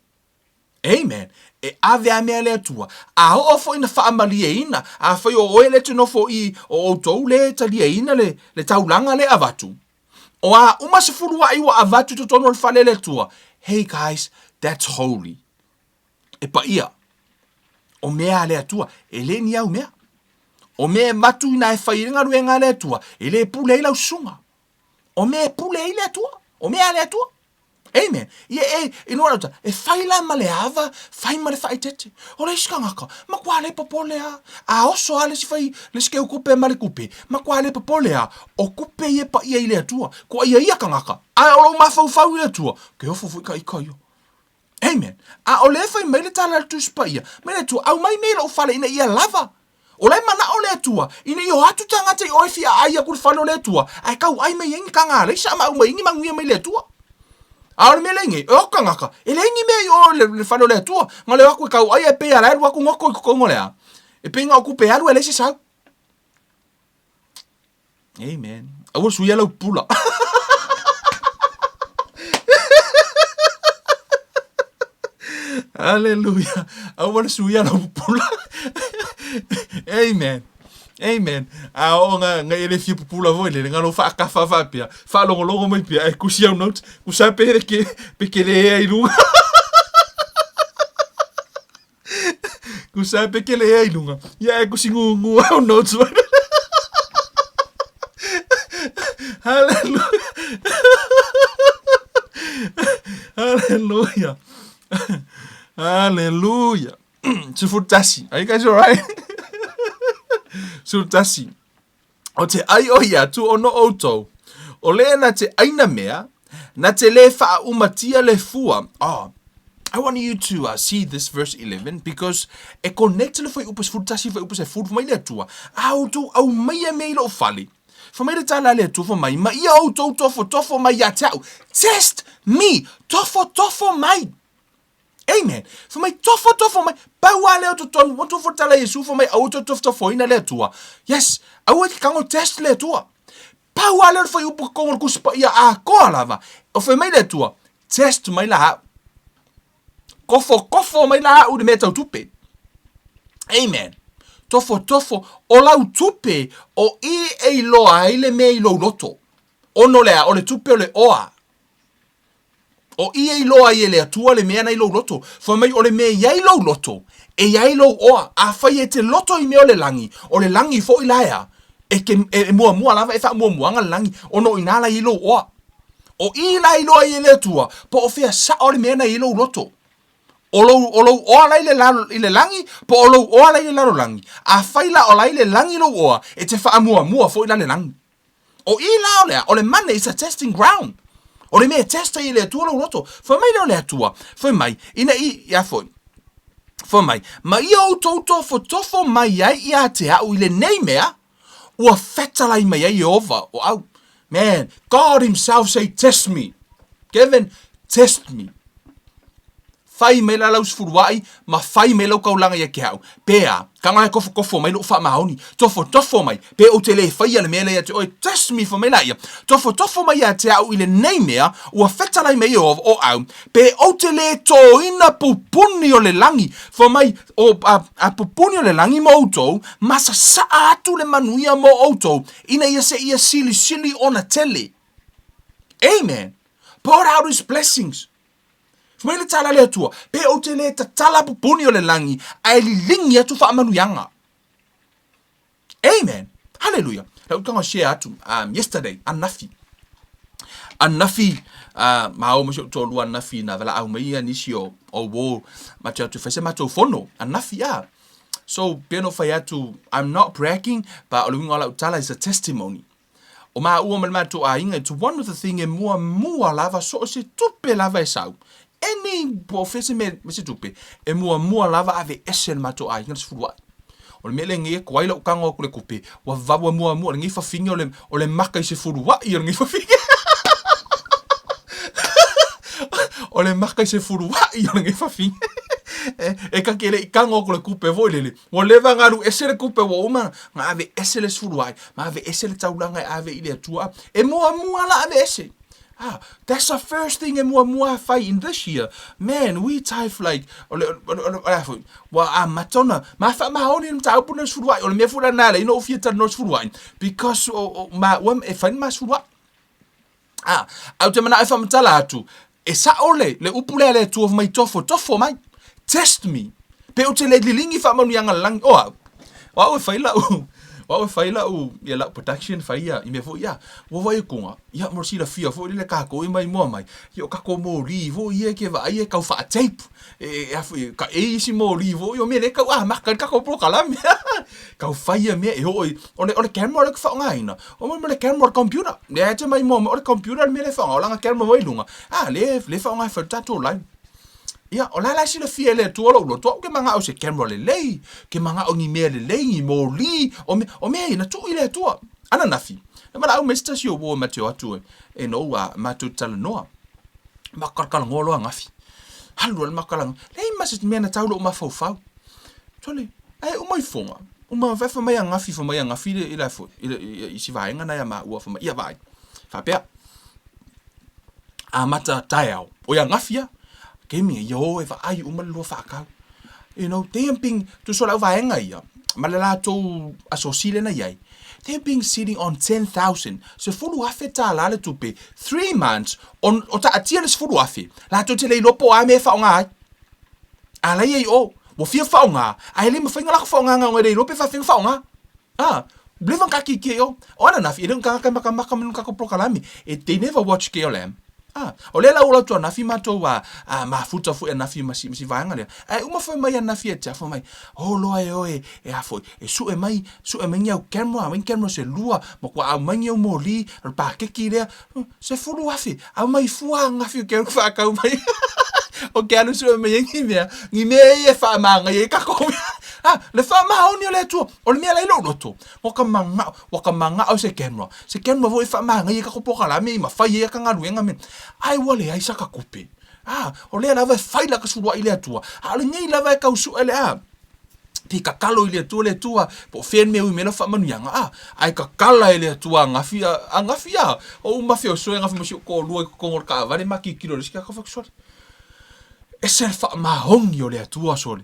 Amen. E ave a mea le Atua. A oo foi ina faamalieina, afai o oe le te nofo i o outou le taliaina le, le taulaga le avatu, o a uma se fuluai ua avatu i totonu o le fale le Atua, hey guys, that's holy. E paia. O mea a le Atua, e le ni au mea. O mea e avatu ina e fai ai le galuega a le Atua, e le pule ai lau susuga. O mea e pule ai le Atua. O mea a le Atua. Amen. Ia e, i noa lauta, e fai la ma le ava, fai ma le faaeteete. O le isi tagata, matua le popole a. A oso a le isi fai, le isi keu kupe ma le kupe, matua le popole a. O kupe ia e paia i le Atua. Kua ia ia tagata, ae o lou mafaufau i le Atua, ke ofo foi ka ika ia. Amen. A o lea e fai mai le tala a le Tusi Paia, mai le Atua, aumai mea i lou fale ina ia lava. O la e manao le Atua, ina ia o atu tagata i o e fia aai atu i le fale o le Atua, ae tau ai mai ai ni tagaleisa ma aumai ai ni manuia mai le Atua. A o le mea lea i nei, e o atu tagata, e leai ni mea i o i le fale o le Atua, na o le o atu e tau ai ae pei lava la e alu atu goto i totonu o le a? E pei na o tupe alu ae leai se sau. Amen. Aua suia lau pula. Hallelujah. Aua le suia lau pula. Amen. Amen. A o nga nga ele fia pupula foi le nga lo whaakafa whaapea. Whaalongolongo mai pia e kusi au notes. Kusa pe ke pe ke le ea i lunga. Kusa pe ke le ea i lunga. Ia e kusi ngu ngu au notes mai. Hallelujah. Hallelujah. Hallelujah. 11. Are you guys alright? 11. O te ai o ia atu ono outou, o le na te aina mea, na te le whaaumatia le fua. Oh, I want you to uh, see this verse 11 because e connect le fuaiupu 11 fuaiupu 10 fai mai le Atua, a outou aumaia mea i lou fale. Fai mai le tala a le Atua fai mai, ma ia outou tofotofo mai ia te au. Test me, tofotofo mai. Amen. Fai mai, tofotofo mai. Pau lava lea o totonu, ua tofo tala Iesu fai mai, aua tou tofotofoina le Atua. Yes, aua e te tago test le Atua. Pau lava lea o le fuaiupu totonu o le Tusi Paia atoa lava. O fai mai le Atua, test mai la au. Tofotofo mai la au i le mea tau tupe. Amen. Tofotofo, o lau tupe, o i e iloa ai le mea i lou loto. Ono lea, o le tupe o le oa. O i e iloa ai e le Atua le mea na i lou loto. Fai mai o le mea i ai lou loto, e i ai lou oa. Afai e te loto i mea o le lagi, o le lagi foi la ea, e ke, e muamua lava e faamuamuaga le lagi, ona o ina la i ai lou oa. O i la e iloa ai e le Atua, po o fea sao le mea na i ai lou loto. O lou, o lou oa la i le, lalo, i le lagi, po o lou oa la i le lalolagi. Afai la o la i le lagi lou oa, e te faamuamua foi la le lagi. O i la o lea, o le mane is a testing ground. O le mea e test ai e le Atua lou loto. Fai mai lea o le Atua, fai mai, ina i, ia foi, fai mai, ma ia outou tofotofo mai ai ia te au i lenei mea, ua fetalai mai ai Ieova o au. Man, God himself say, test me. Kevin, test me. Fai mai la lau sefuluai ma fai mai lau kaulaga ia te au. Pe a, tago la e tofotofo mai lou faamaoni. Tofotofo mai, pe ou te le faia le mea lea ia te oe. Test me fai mai laia. Tofotofo mai ia te au i lenei mea ua fetalai mai Ieova o au, pe ou te le toina pupuni o le lagi. Fai mai, o, a, a pupuni o le lagi mo outou, ma sasaa atu le manuia mo outou, ina ia seia silisili ona tele. Amen. Pour out his blessings. Fai mai le tala a le Atua, Pe ou te le tatala pupuni o le lagi, ae liligi atu faamanuiaga. Amen. Hallelujah. Lau tanga share atu um, yesterday, ananafi. Ananafi, uh, ma o ma si ou toalua ananafi na valaau mai ia nisi o, o uo ma te atu e fai se matou fono, ananafi a. So, pei ona ou fai atu, I'm not bragging, but o le uiga o lau tala is a testimony. O māua ma le matou aiga, it's one of the thing e muamua lava so o se tupe lava e sau. Any, po o fea se mea me se tupe, e muamua lava ave ese le matou aiga le sefulu aʻe. O le mea lea nei e koai lau tago atu le tupe, ua va ua muamua lenei fafine o le, o le maka i sefulu aʻe o lenei fafine. O le maka i sefulu aʻe o lenei fafine. E, e kake le i tago atu le tupe foi lele, Ua leva ona alu ese le tupe ua uma ona ave ese le sefulu aʻe, ma ave ese le taulaga e ave i le Atua. E muamua la ave ese. Ah, that's the first thing e muamua fai in this year. Man, we type like, o le, o le, o le, o le a foi, ua amata ona, ma faamaoni le mataupu lenei o le sefulu aʻe. O le mea foi lena e ala ai ona ou fia talanoa i le sefulu aʻe, because o, o, maua e fai le ma sefulu aʻe. Ah, ae ou te manao e faamatala atu, e sao le, le upu lea a le Atua fai mai, Tofotofo mai, test me, pe ou te le liligi faamanuiaga lagi, o au, o au e fai lau, o au e fai lau, ia lau production, fai ia, i mea foi ia, ua vaai atu, ia mo le silafia foi lele tatou e maimoa mai, ia o tatou moli foi ia e te vaai e tau faa-tape, e, e, a foi, ka e isi moli foi, o mea lea e tau amata ai le tatou polokalame. Tau fai ia mea e oo i, o le, o le camera lea ou te faaaogaina, o mo le camera o le computer. Lea e te maimoa mai, o le computer le mea lea e faaaoga, o lana camera foi i luga, a, lea, lea e faaaoga e fai le tatou live. Ia, o le a la e silafia e le Atua lou loto, au ke manao i se camera lelei, ke manao ni mea lelei, ni moli, o mea, o mea ia na tuu i le Atua. Ananafi, na valaau mai se tasi o uo ma te o atu e, e nou a matou talanoa. Makalakalagoa loa angafi. Alu alu makalakalagoa. Leai ma se mea na tau lou mafaufau. Sole, ae uma ifoga. Uma fai fai mai angafi, fai mai angafi le i la foi, i, i, i si vaega na ia maua, fai mai, ia vaai. Faapea, amata taeao, o ia angafi ia. Taimi ia o e vaai uma le lua faatau. You know, they have been, tusa o lau vaega ia, ma le latou asosi lea na i ai, they have been sitting on 10,000, $10,000 le tupe, 3 months, o, o taatia le 10,000, latou te le iloa po o a mea e faaaoga ai. A la ia i o, ua fia faaaoga, ae le mafai ona latou faaaogaina ona e le iloa pe faafefea ona faaaoga. Ah, leva ona taatiatia i o. O ananafi, e le o ni tagata e makamaka mai lona tatou polokalame. E, they never watch KLM. Ah, o lea la ua atu ananafi matou a, a mafuta foi ananafi ma si, ma si vaega lea. Ae uma foi mai ananafi ia te au, fai mai, o loa e oe, e a foi, e sue mai, sue mai ni au camera, aumai ni camera se lua, matua aumai ni au moli, o le pakeki lea, 10,000, aumai fua ananafi o ke alu faatau mai. O ke alu sue mai ai ni mea, ni mea ia e faamagaia ai tatou mea. Ah, le faamaoni o le Atua, o le mea la i lou loto, ua ka manao, ua ka manao se camera, se camera foi e faamagaia ai tatou polokalame i mafai ai ata galuega me, ae ua leai saka tupe. Ah, o lea lava e fai laka suluai i le Atua, a o lenei lava e tau sue le a, te tatalo i le Atua, le Atua, po o fea le mea e ui mai ai lau faamanuiaga, a, ae tatala e le Atua angafi, angafi a, o ou mafeoso e angafi ma si ou toalua i totonu o le taavale ma tilotilo i le isi tagata, fai atu, sole, ese le faamaoni o le Atua, sole.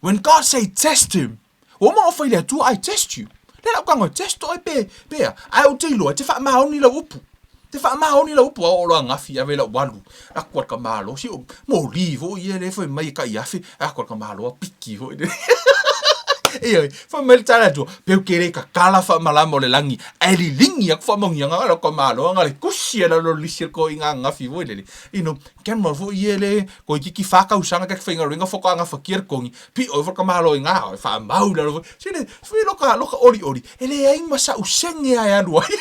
When God say test him, ua uma ona fai le Atua, I test you. Lea la ou tago e test oe pe, pe a, ae ou te iloa e te faamaoni lau upu. Te faamaoni lau upu, a oo loa angafi, ave lau alu, aku a le ka malo, si ou moli foi ia lea fai mai e tai afe, aku a le ka malo a piki foi lea. Ioe, fai mai le tala atu, peu ke le tatala faamalama o le lagi, ae liligi aku faamanuiaga a le ka malo, na le kusi e lalo lisi le koiga angafi foi lele. You know, camera foi ia le toeitiiti fa tausaga take faigaluega faatoa gafatia le totogi, pio ifo le ka malo i ga, faamau i lalo foi. Sile, foi loka, loka olioli, e leai ma sa'u sene a e alu ai.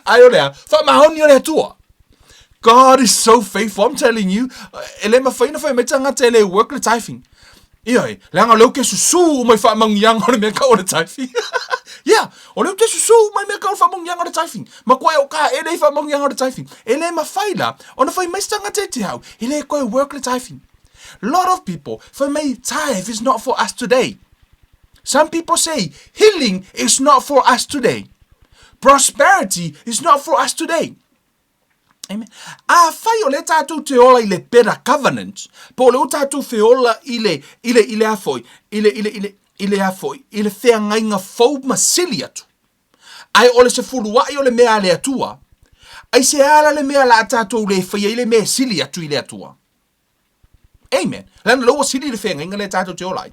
Ae o le a? Faamaoni o le Atua. God is so faithful, I'm telling you. E le mafai ona fai mai tagata e le work le tithing. Ioe, leaga o lea ou te susū uma i faamanuiaga o le mea tau o le tithing. Yeah, o lea ou te susū uma i mea tau o le faamanuiaga o le tithing. Matua e ou taele i faamanuiaga o le tithing. E le mafai la ona fai mai se tagata e te au, e le toe work le tithing. Lot of people fai mai tithe is not for us today. Some people say healing is not for us today. Prosperity is not for us today. Amen. Afai o lea tatou te ola i le better covenant, po o lea ua tatou feola i le, i le, i le a foi, i le, i le, i le, i le a foi, i le feagaiga fou ma sili atu. Ae o le sefuluai o le mea a le Atua, aisea la le mea la tatou le faia ai le mea e sili atu i le Atua? Amen. Leaga lea ua sili le feagaiga lea tatou te ola ai.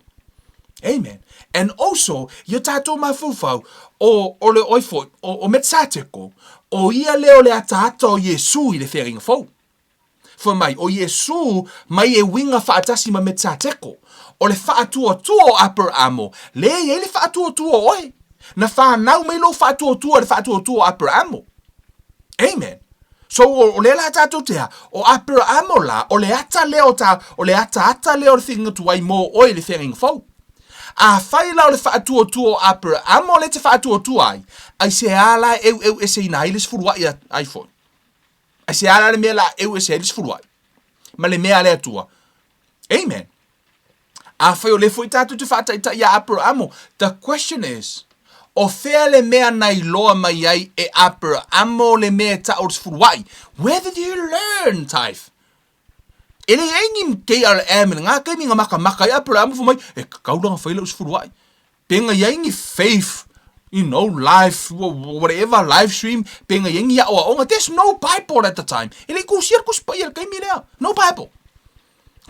Amen. And also, i o tatou mafaufau, o, o le oi foi, o, o Metsateko, o ia lea o le ataata o Iesu i le feagaiga fou. Fai mai, o Iesu mai e uiga faatasi ma Metsateko. O le faatuatua o Aperamo, lea e i ai le faatuatua o oe. Na fanau mai lou faatuatua i le faatuatua o Aperamo. Amen. So, o, o lea la tatou te a, o Aperaamo la, o le ata lea o ta, o le ataata lea o le whiringa tuai mō oe i le whiringa fou. Afai la o le faatuatua o Aperaamo lea te faatuatua ai, aisea la e eueu eseina ai le sefuluai a, ai foi? Aisea la le mea la eu ese ai le sefuluai? Ma le mea a le Atua. Amen. Afai o lea foi tatou te faataitai iā Aperaamo, the question is, o fea le mea na iloa mai ai e Aperaamo le mea e tau o le sefuluai? Where did he learn tithe? E le i ai ni KRM i lena taimi na makamaka ai Aperaamo fai mai, e tatau la ona fai lau sefuluai. Pe na i ai ni faith, you know, live, whatever, live stream, pe na i ai ni aoaoga. There's no Bible at the time. E le i tusia le Tusi Paia i le taimi lea. No Bible.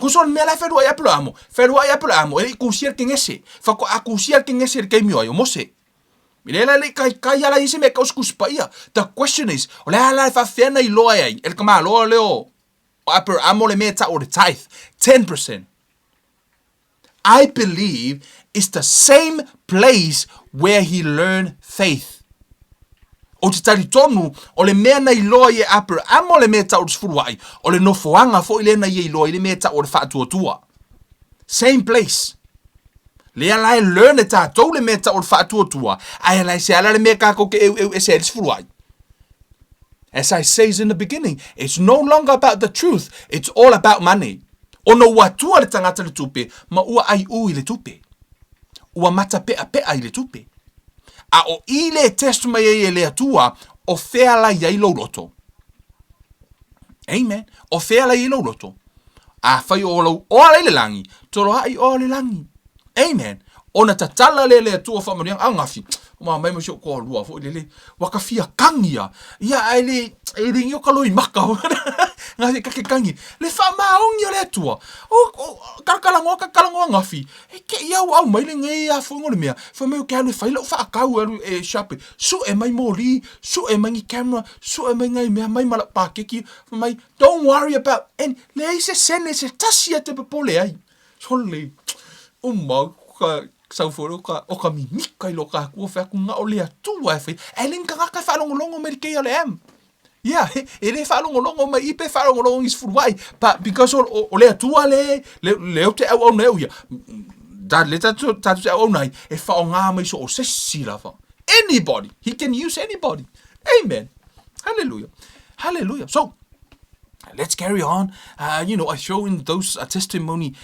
Kuso le mea la e whenua i Aperahamo, whenua i Aperahamo, e le i kusia le Kenese. Whakoa kusia le Kenese le keimi o ai o Mose. I le la le kai kai ala i se mea kau se paia. The question is, o le ala e whawhea nei loa e ai, e le kamaloa le o Aperahamo le mea ta o le tithe, 10%. I believe it's the same place where he learned faith. Ou te talitonu, o le mea na iloa ai e Aperahama le mea e tau o le sefuluai, o le nofoaga foi lea na ia iloa ai le mea e tau o le faatuatua. Same place. Lea la e learn e tatou le mea e tau o le faatuatua, ae la e se ala le mea tatou te eueu ese ai le sefuluai. As I says in the beginning, it's no longer about the truth, it's all about money. Ona ua atua le tagata le tupe, ma ua aiʻū i le tupe. Ua matapeʻapeʻa i le tupe. A o i le test mai ai e le Atua, o fea la i ai lou loto? Amen. O fea la i ai lou loto? Afai o lou oa la i le lagi, toloaʻi oa o le lagi. Amen. Ona tatala lea e le Atua faamanuiaga, a gafi, ma mai ma si ou toalua foi lele, ua ka fia kagi ia, ia ae le, e le ni o ka loimaka, gafi ka ke kagi, le faamaoni o le Atua, o, o, kalakalagoa, kalakalagoa gafi, e ke i au au mai lenei a foi le mea, fai mai o ke alu e fai lau faakau e alu e shop, sue mai moli, sue mai ni camera, sue mai ngai mea mai ma lau pakeki, fai mai, don't worry about, and leai se sene se tasi e te popole ai. Sole, uma ka sau foi o ka, o ka mimika i lo ka akua whai aku ngā o le Atua e whai. E le ngaka e whaalongolongo mai le KLM. Yeah, e le whaalongolongo mai i pe whaalongolongo i sefuluai. But because o, o, o le Atua le, le, le o te au au nei au ia, da, le tatu, tatu te au au nei, e whaonga mai so o sesi lava. Anybody. He can use anybody. Amen. Hallelujah. Hallelujah. So, let's carry on. Uh, you know, I throw in those uh, testimony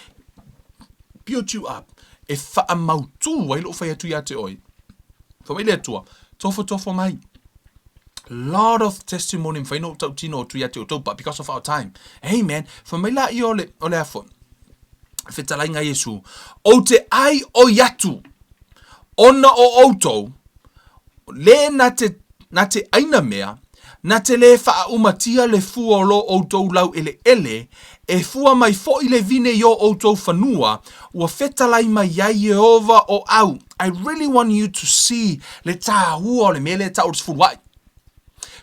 build you up. E whaamautū ai lou whai atu ia te oe. Wha mai le Atua, tofotofo mai. Lot of testimony mwhai no tau tino o tu ia te o tau, but because of our time. Amen. Wha mai la i o le, o le afo. Whetalainga Iesu. O te ai o iatu. Ona o outou, le na te, na te aina mea, na te le faaumatia le fua o lo outou laueleele, e fua mai foi le vine i o outou fanua, ua fetalai mai ai Ieova o au. I really want you to see le tāua o le mea lea e tau o le sefuluai.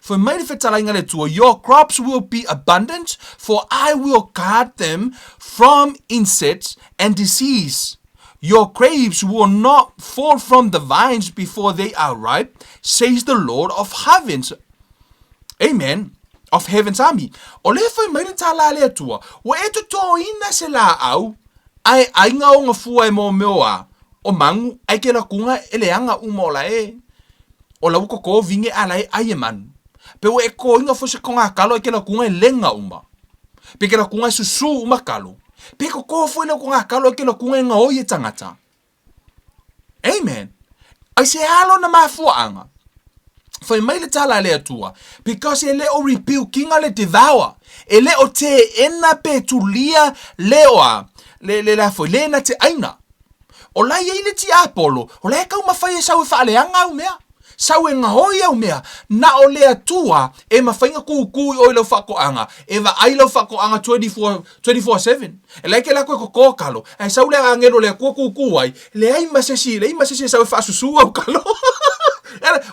Fai mai le fetalaiga a le Atua, Your crops will be abundant, for I will guard them from insects and disease. Your grapes will not fall from the vines before they are ripe, says the Lord of heavens. Amen. Of heaven's army. O lea fai mai le tala a le Atua, ua e totoina se laau. Ae aiga ona fua e mō a o magu ae ke lakuga e leaga uma o la e o la ua koko vinge a la e ai e manu. Pe ua e koina fo se konga kalo ae ke lakuga e lega uma. Pe ke lakuga e susu uma kalo. Pe koko foi le konga kalo ae ke lakuga e gaoi e tagata. Amen. Ai se alo na mafuaanga. Fai mai le tala a le Atua, because e le o rebukinga le devour, e le o teena pe tulia le oa, le, le, le a foi, le na te aina. O la iai le tiapolo, o la e taumafai e sau e faaleaga au mea. Sau e gaoi au mea, na o le Atua e mafai na kūkū i oe i lau faatoaga, e vaai lau faatoaga 24, 24/7. E like e latou e toto kalo, ae sau le agelo o le Atua kūkū ai, leai ma se isi, leai ma se isi e sau e faasusū au kalo.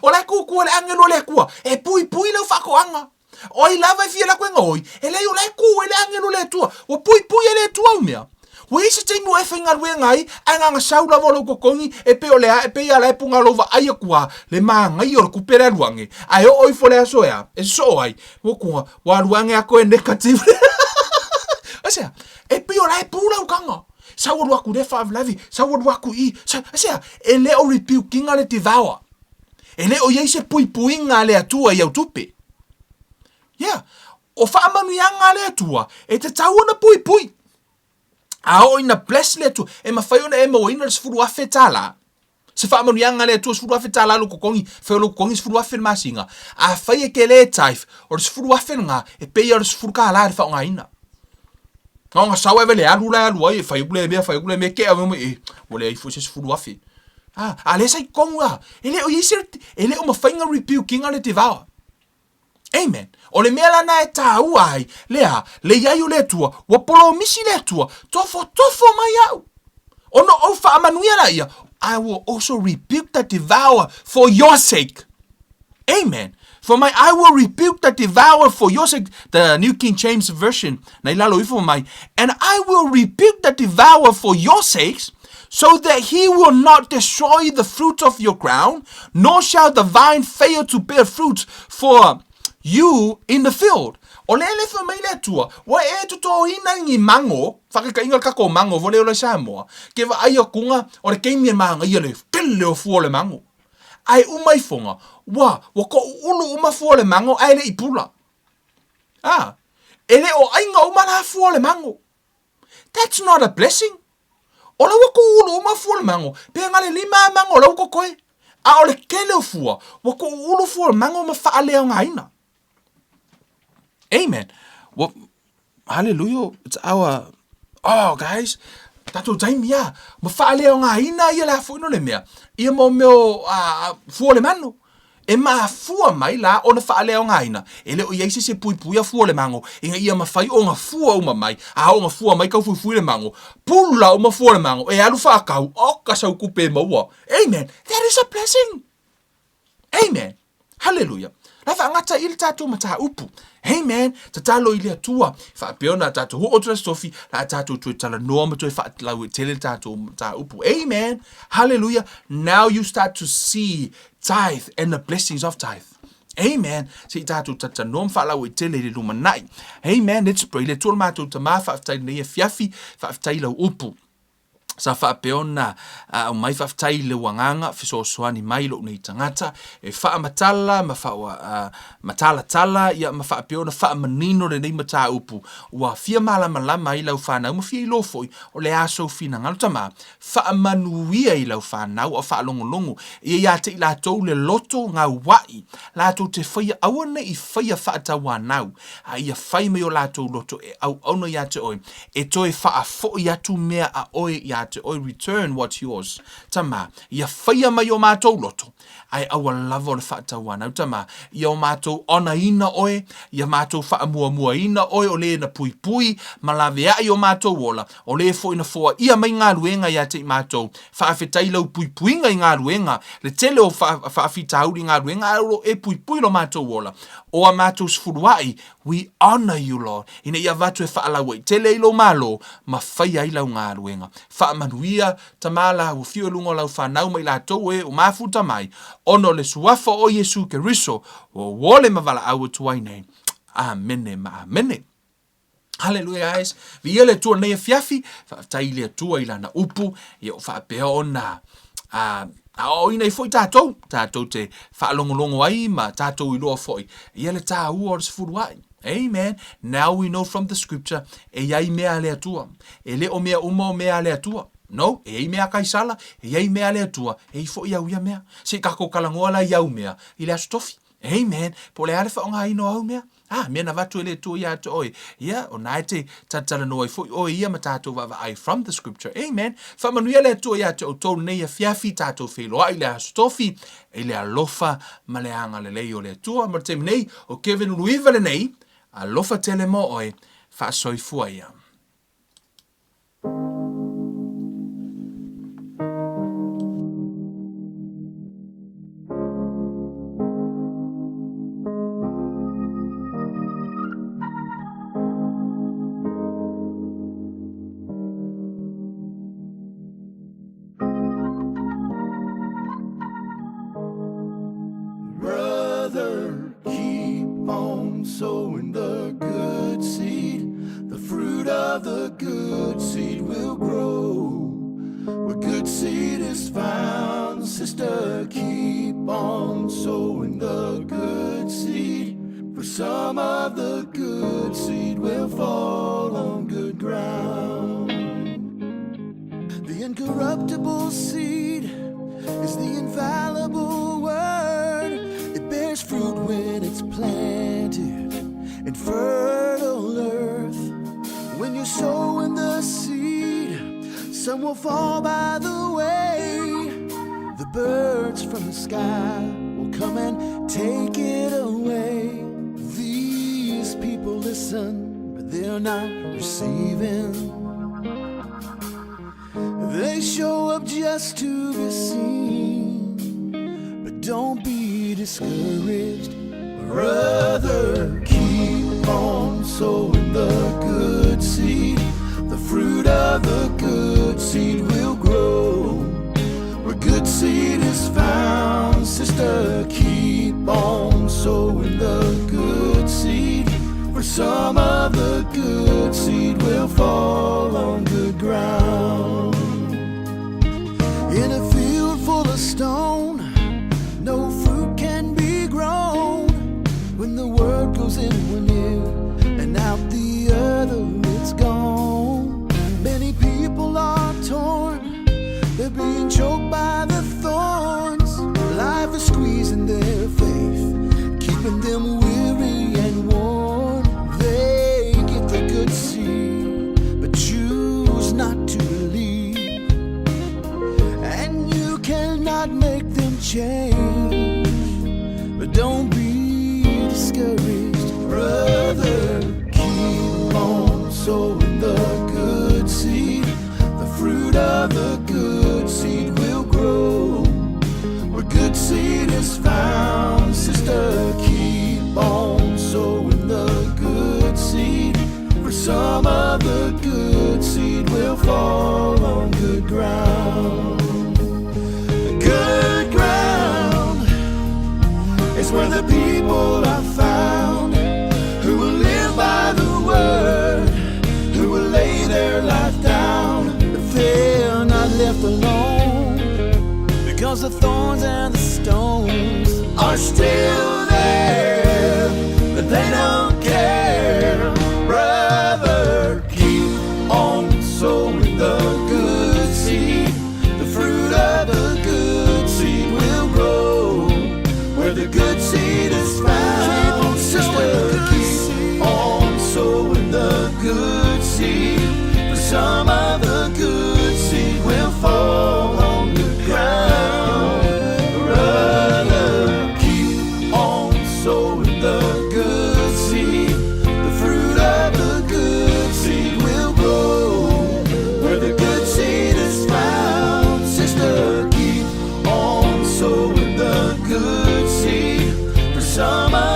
O la e kūkū e le agelo o le Atua, e puipui lau faatoaga. O ai lava e fia latou e gaoi, e leai o la e kū ai le agelo o le Atua, ua puipui e le Atua au mea. Ua i ai se taimi ua e faigaluega ai, ae na ona sau lava o lou totogi, e pei o le a, e pei lava la e puna lou vaai atu a, le manaia o le tupe lea alu ane, ae oo ifo le aso e a, e sosoo ai, ua tuga, ua alu ane a toe negative. Aisea? E pei o la e pu lau taga. Sau alu atu i lea faalavelave, sau alu atu i i, sau, aisea? E le o rebuke ina le devour. E le o i ai se puipuiga a le Atua i au tupe. Yeah. O faamanuiaga a le Atua, e tatau ona puipui. A oo ina bless le Atua, e mafai ona e mauaina le $10,000. Se faamanuiaga a le Atua, $10,000 lou totogi, fai o lou totogi $10,000 le masina. Afai e te le tithe, o le $10,000 lena, e pei lava o le $10 le faaaogaina. Na ona sau ave le alu la e alu ai, e fai atu lea mea, fai atu lea mea, tea mai, e, ua leai foi se $10,000. Ah, a lea sa i totonu la, e le o i ai se, e le o mafai ona rebuke ina le devour. Amen. O le mea lana e tāua ai, le a, le iai o le Atua, ua polomisi le Atua, tofotofo mai au. Ona ou faamanuia laia, I will also rebuke the devourer for your sake. Amen. For my, I will rebuke the devourer for your sake. The New King James Version, na i lalo ifo mai, and I will rebuke the devourer for your sakes, so that he will not destroy the fruit of your ground, nor shall the vine fail to bear fruit for you in the field. O le le fai mai le Atua, ua e totoina i ni mango, whakakainga le kako mango, vo le ola i Samoa, ke vaai akunga, o le keimi e maangaia le tele o fua o le mango. Ae uma ifoga, ua, ua koʻu ulu uma fua o le mango, ae le i pula. Ah, e le o aiga uma la fua o le mango. That's not a blessing. O la ua kuʻuulu uma fua o le mago, pe na le lima a mago o la ua kokoe. A o le kele o fua, ua kuʻuulu fua o le mago ma faaleaogaina. Amen. Ua, hallelujah, it's our, oh guys, tatou taimi a, ma faaleaogaina ia le a foi no le mea, ia mo mea o fua o le mano. E mafua mai la ona faaleaogaina, e le o i ai se isi e puipuia fua o le mago, ina ia mafai ona fua uma mai, a ona fua mai taufuifui le mago, pula uma fua o le mago, e alu faatau, oka sau tupe e maua. Amen. That is a blessing. Amen. Hallelujah. La faagata i le tatou mataupu. Amen. Tatalo i le Atua. Faapea ona tatou oo atu le Aso Tofi, la tatou toe talanoa ma toe faalauaitele le tatou mataupu. Amen. Hallelujah. Now you start to see tithe and the blessings of tithe. Amen. Se i tatou talanoa ma faalauaitele i le lumanai. Amen. Let's pray. Le Atua le matou Tama, faafetai i lenei afiafi, faafetai i lau upu. Sa faapea ona aumai faafetai i lou agaga fesoasoani mai i lou nei tagata e faamatala ma faamatalatala ia ma faapea ona faamanino lenei mataupu ua fia malamalama ai lau fanau ma fia iloa foi o le a sou finagalo. Tama, faamanuia i lau fanau a o faalogologo ia ia te i latou le loto gaua'i latou te faia aua ne i faia faatauanau a ia fai mai o latou loto e auauna ia te oe E toe faafoi atu mea a oe ia te oe, return what's yours, Tama, ia faia mai o matou loto, ae aua lava o le faatauanau, Tama, ia o matou onaina oe, ia matou faamuamuaina oe o le na puipui ma laveai o matou ola, o le foi na foaia mai galuega ia te i matou, faafetai lau puipuiga i galuega, le tele o faafitauli i galuega, ae o lo e puipui lo matou ola, o a matou sefuluai, We honour you, Lord, ina ia avatu e faalauaitele ai lou Malo ma faia ai lau galuega. Faamanuia, Tama la, ua fiu e luga o lau fanau ma i latou e ua mafuta mai, ona o le Suafa o Iesu Keriso, ua uole ma valaau atu ai nei. Amene ma amene. Hallelujah guys. Viia le Atua nei afiafi, faafetai i le Atua i lana upu, ia o faapea ona a aoaoina ai foi tatou, tatou te faalogologo ai ma tatou iloa foi ia le taua o le sefuluai. Amen. Now we know from the scripture, e i ai mea a le Atua. E le o mea uma o mea a le Atua. No, e i ai mea a Kaisala, e i ai mea a le Atua, e i ai foi au ia mea. Se i tatou talanoa la i au mea i le Aso Tofi. Amen. Po o le a le faaaogaina o au mea? A, mea na avatu e le Atua ia te oe. Ia, o na e te talatalanoa ai foi oe ia ma tatou vaavaai from the scripture. Amen. Faamanuia le Atua ia te outou lenei afiafi, tatou feiloai i le Aso Tofi, i le alofa ma le agalelei o le Atua. Ma le taimi nei, o Kevin Uluiva lenei, alofa tele mo oe, faasoifua ia. Brother, keep on sowing the good seed. The fruit of the good seed will grow. Where good seed is found, sister, keep on sowing the good seed. For some of the good seed will fall on good ground. The incorruptible seed is the infallible word. It bears fruit when it's planted in fertile earth. When you sow in the seed, some will fall by the way. The birds from the sky will come and take it away. These people listen, but they're not receiving. They show up just to be seen. But don't be discouraged, brother. Keep on sowing the good seed. The fruit of the good seed will grow. Where good seed is found, sister, keep on sowing the good seed. For some of the good seed will fall on good ground. In a field full of stone, no fruit can be grown. When the word goes in one ear and out the other, it's gone. Many people are torn, they're being choked by the thorns. Life is squeezing their faith, keeping them weary and worn. They get the good seed, but choose not to believe. And you cannot make them change. But don't be discouraged, brother. Keep on sowing the good seed. The fruit of the good seed will grow. Where good seed is found, sister, keep on sowing the good seed. For some of the good seed will fall on good ground. Good ground is where the people are found who will live by the word, who will lay their life down. But they're not left alone because the thorns and the stones are still there, but they don't care. Brother, keep on sowing the good seed. The fruit of the good seed will grow. Where the good seed is found, sister, keep on sowing the good seed. For some of the good seed will fall on the ground. Brother, keep on sowing the good seed. The fruit of the good seed will grow. Where the good seed is found, sister, keep on sowing the good seed. For some of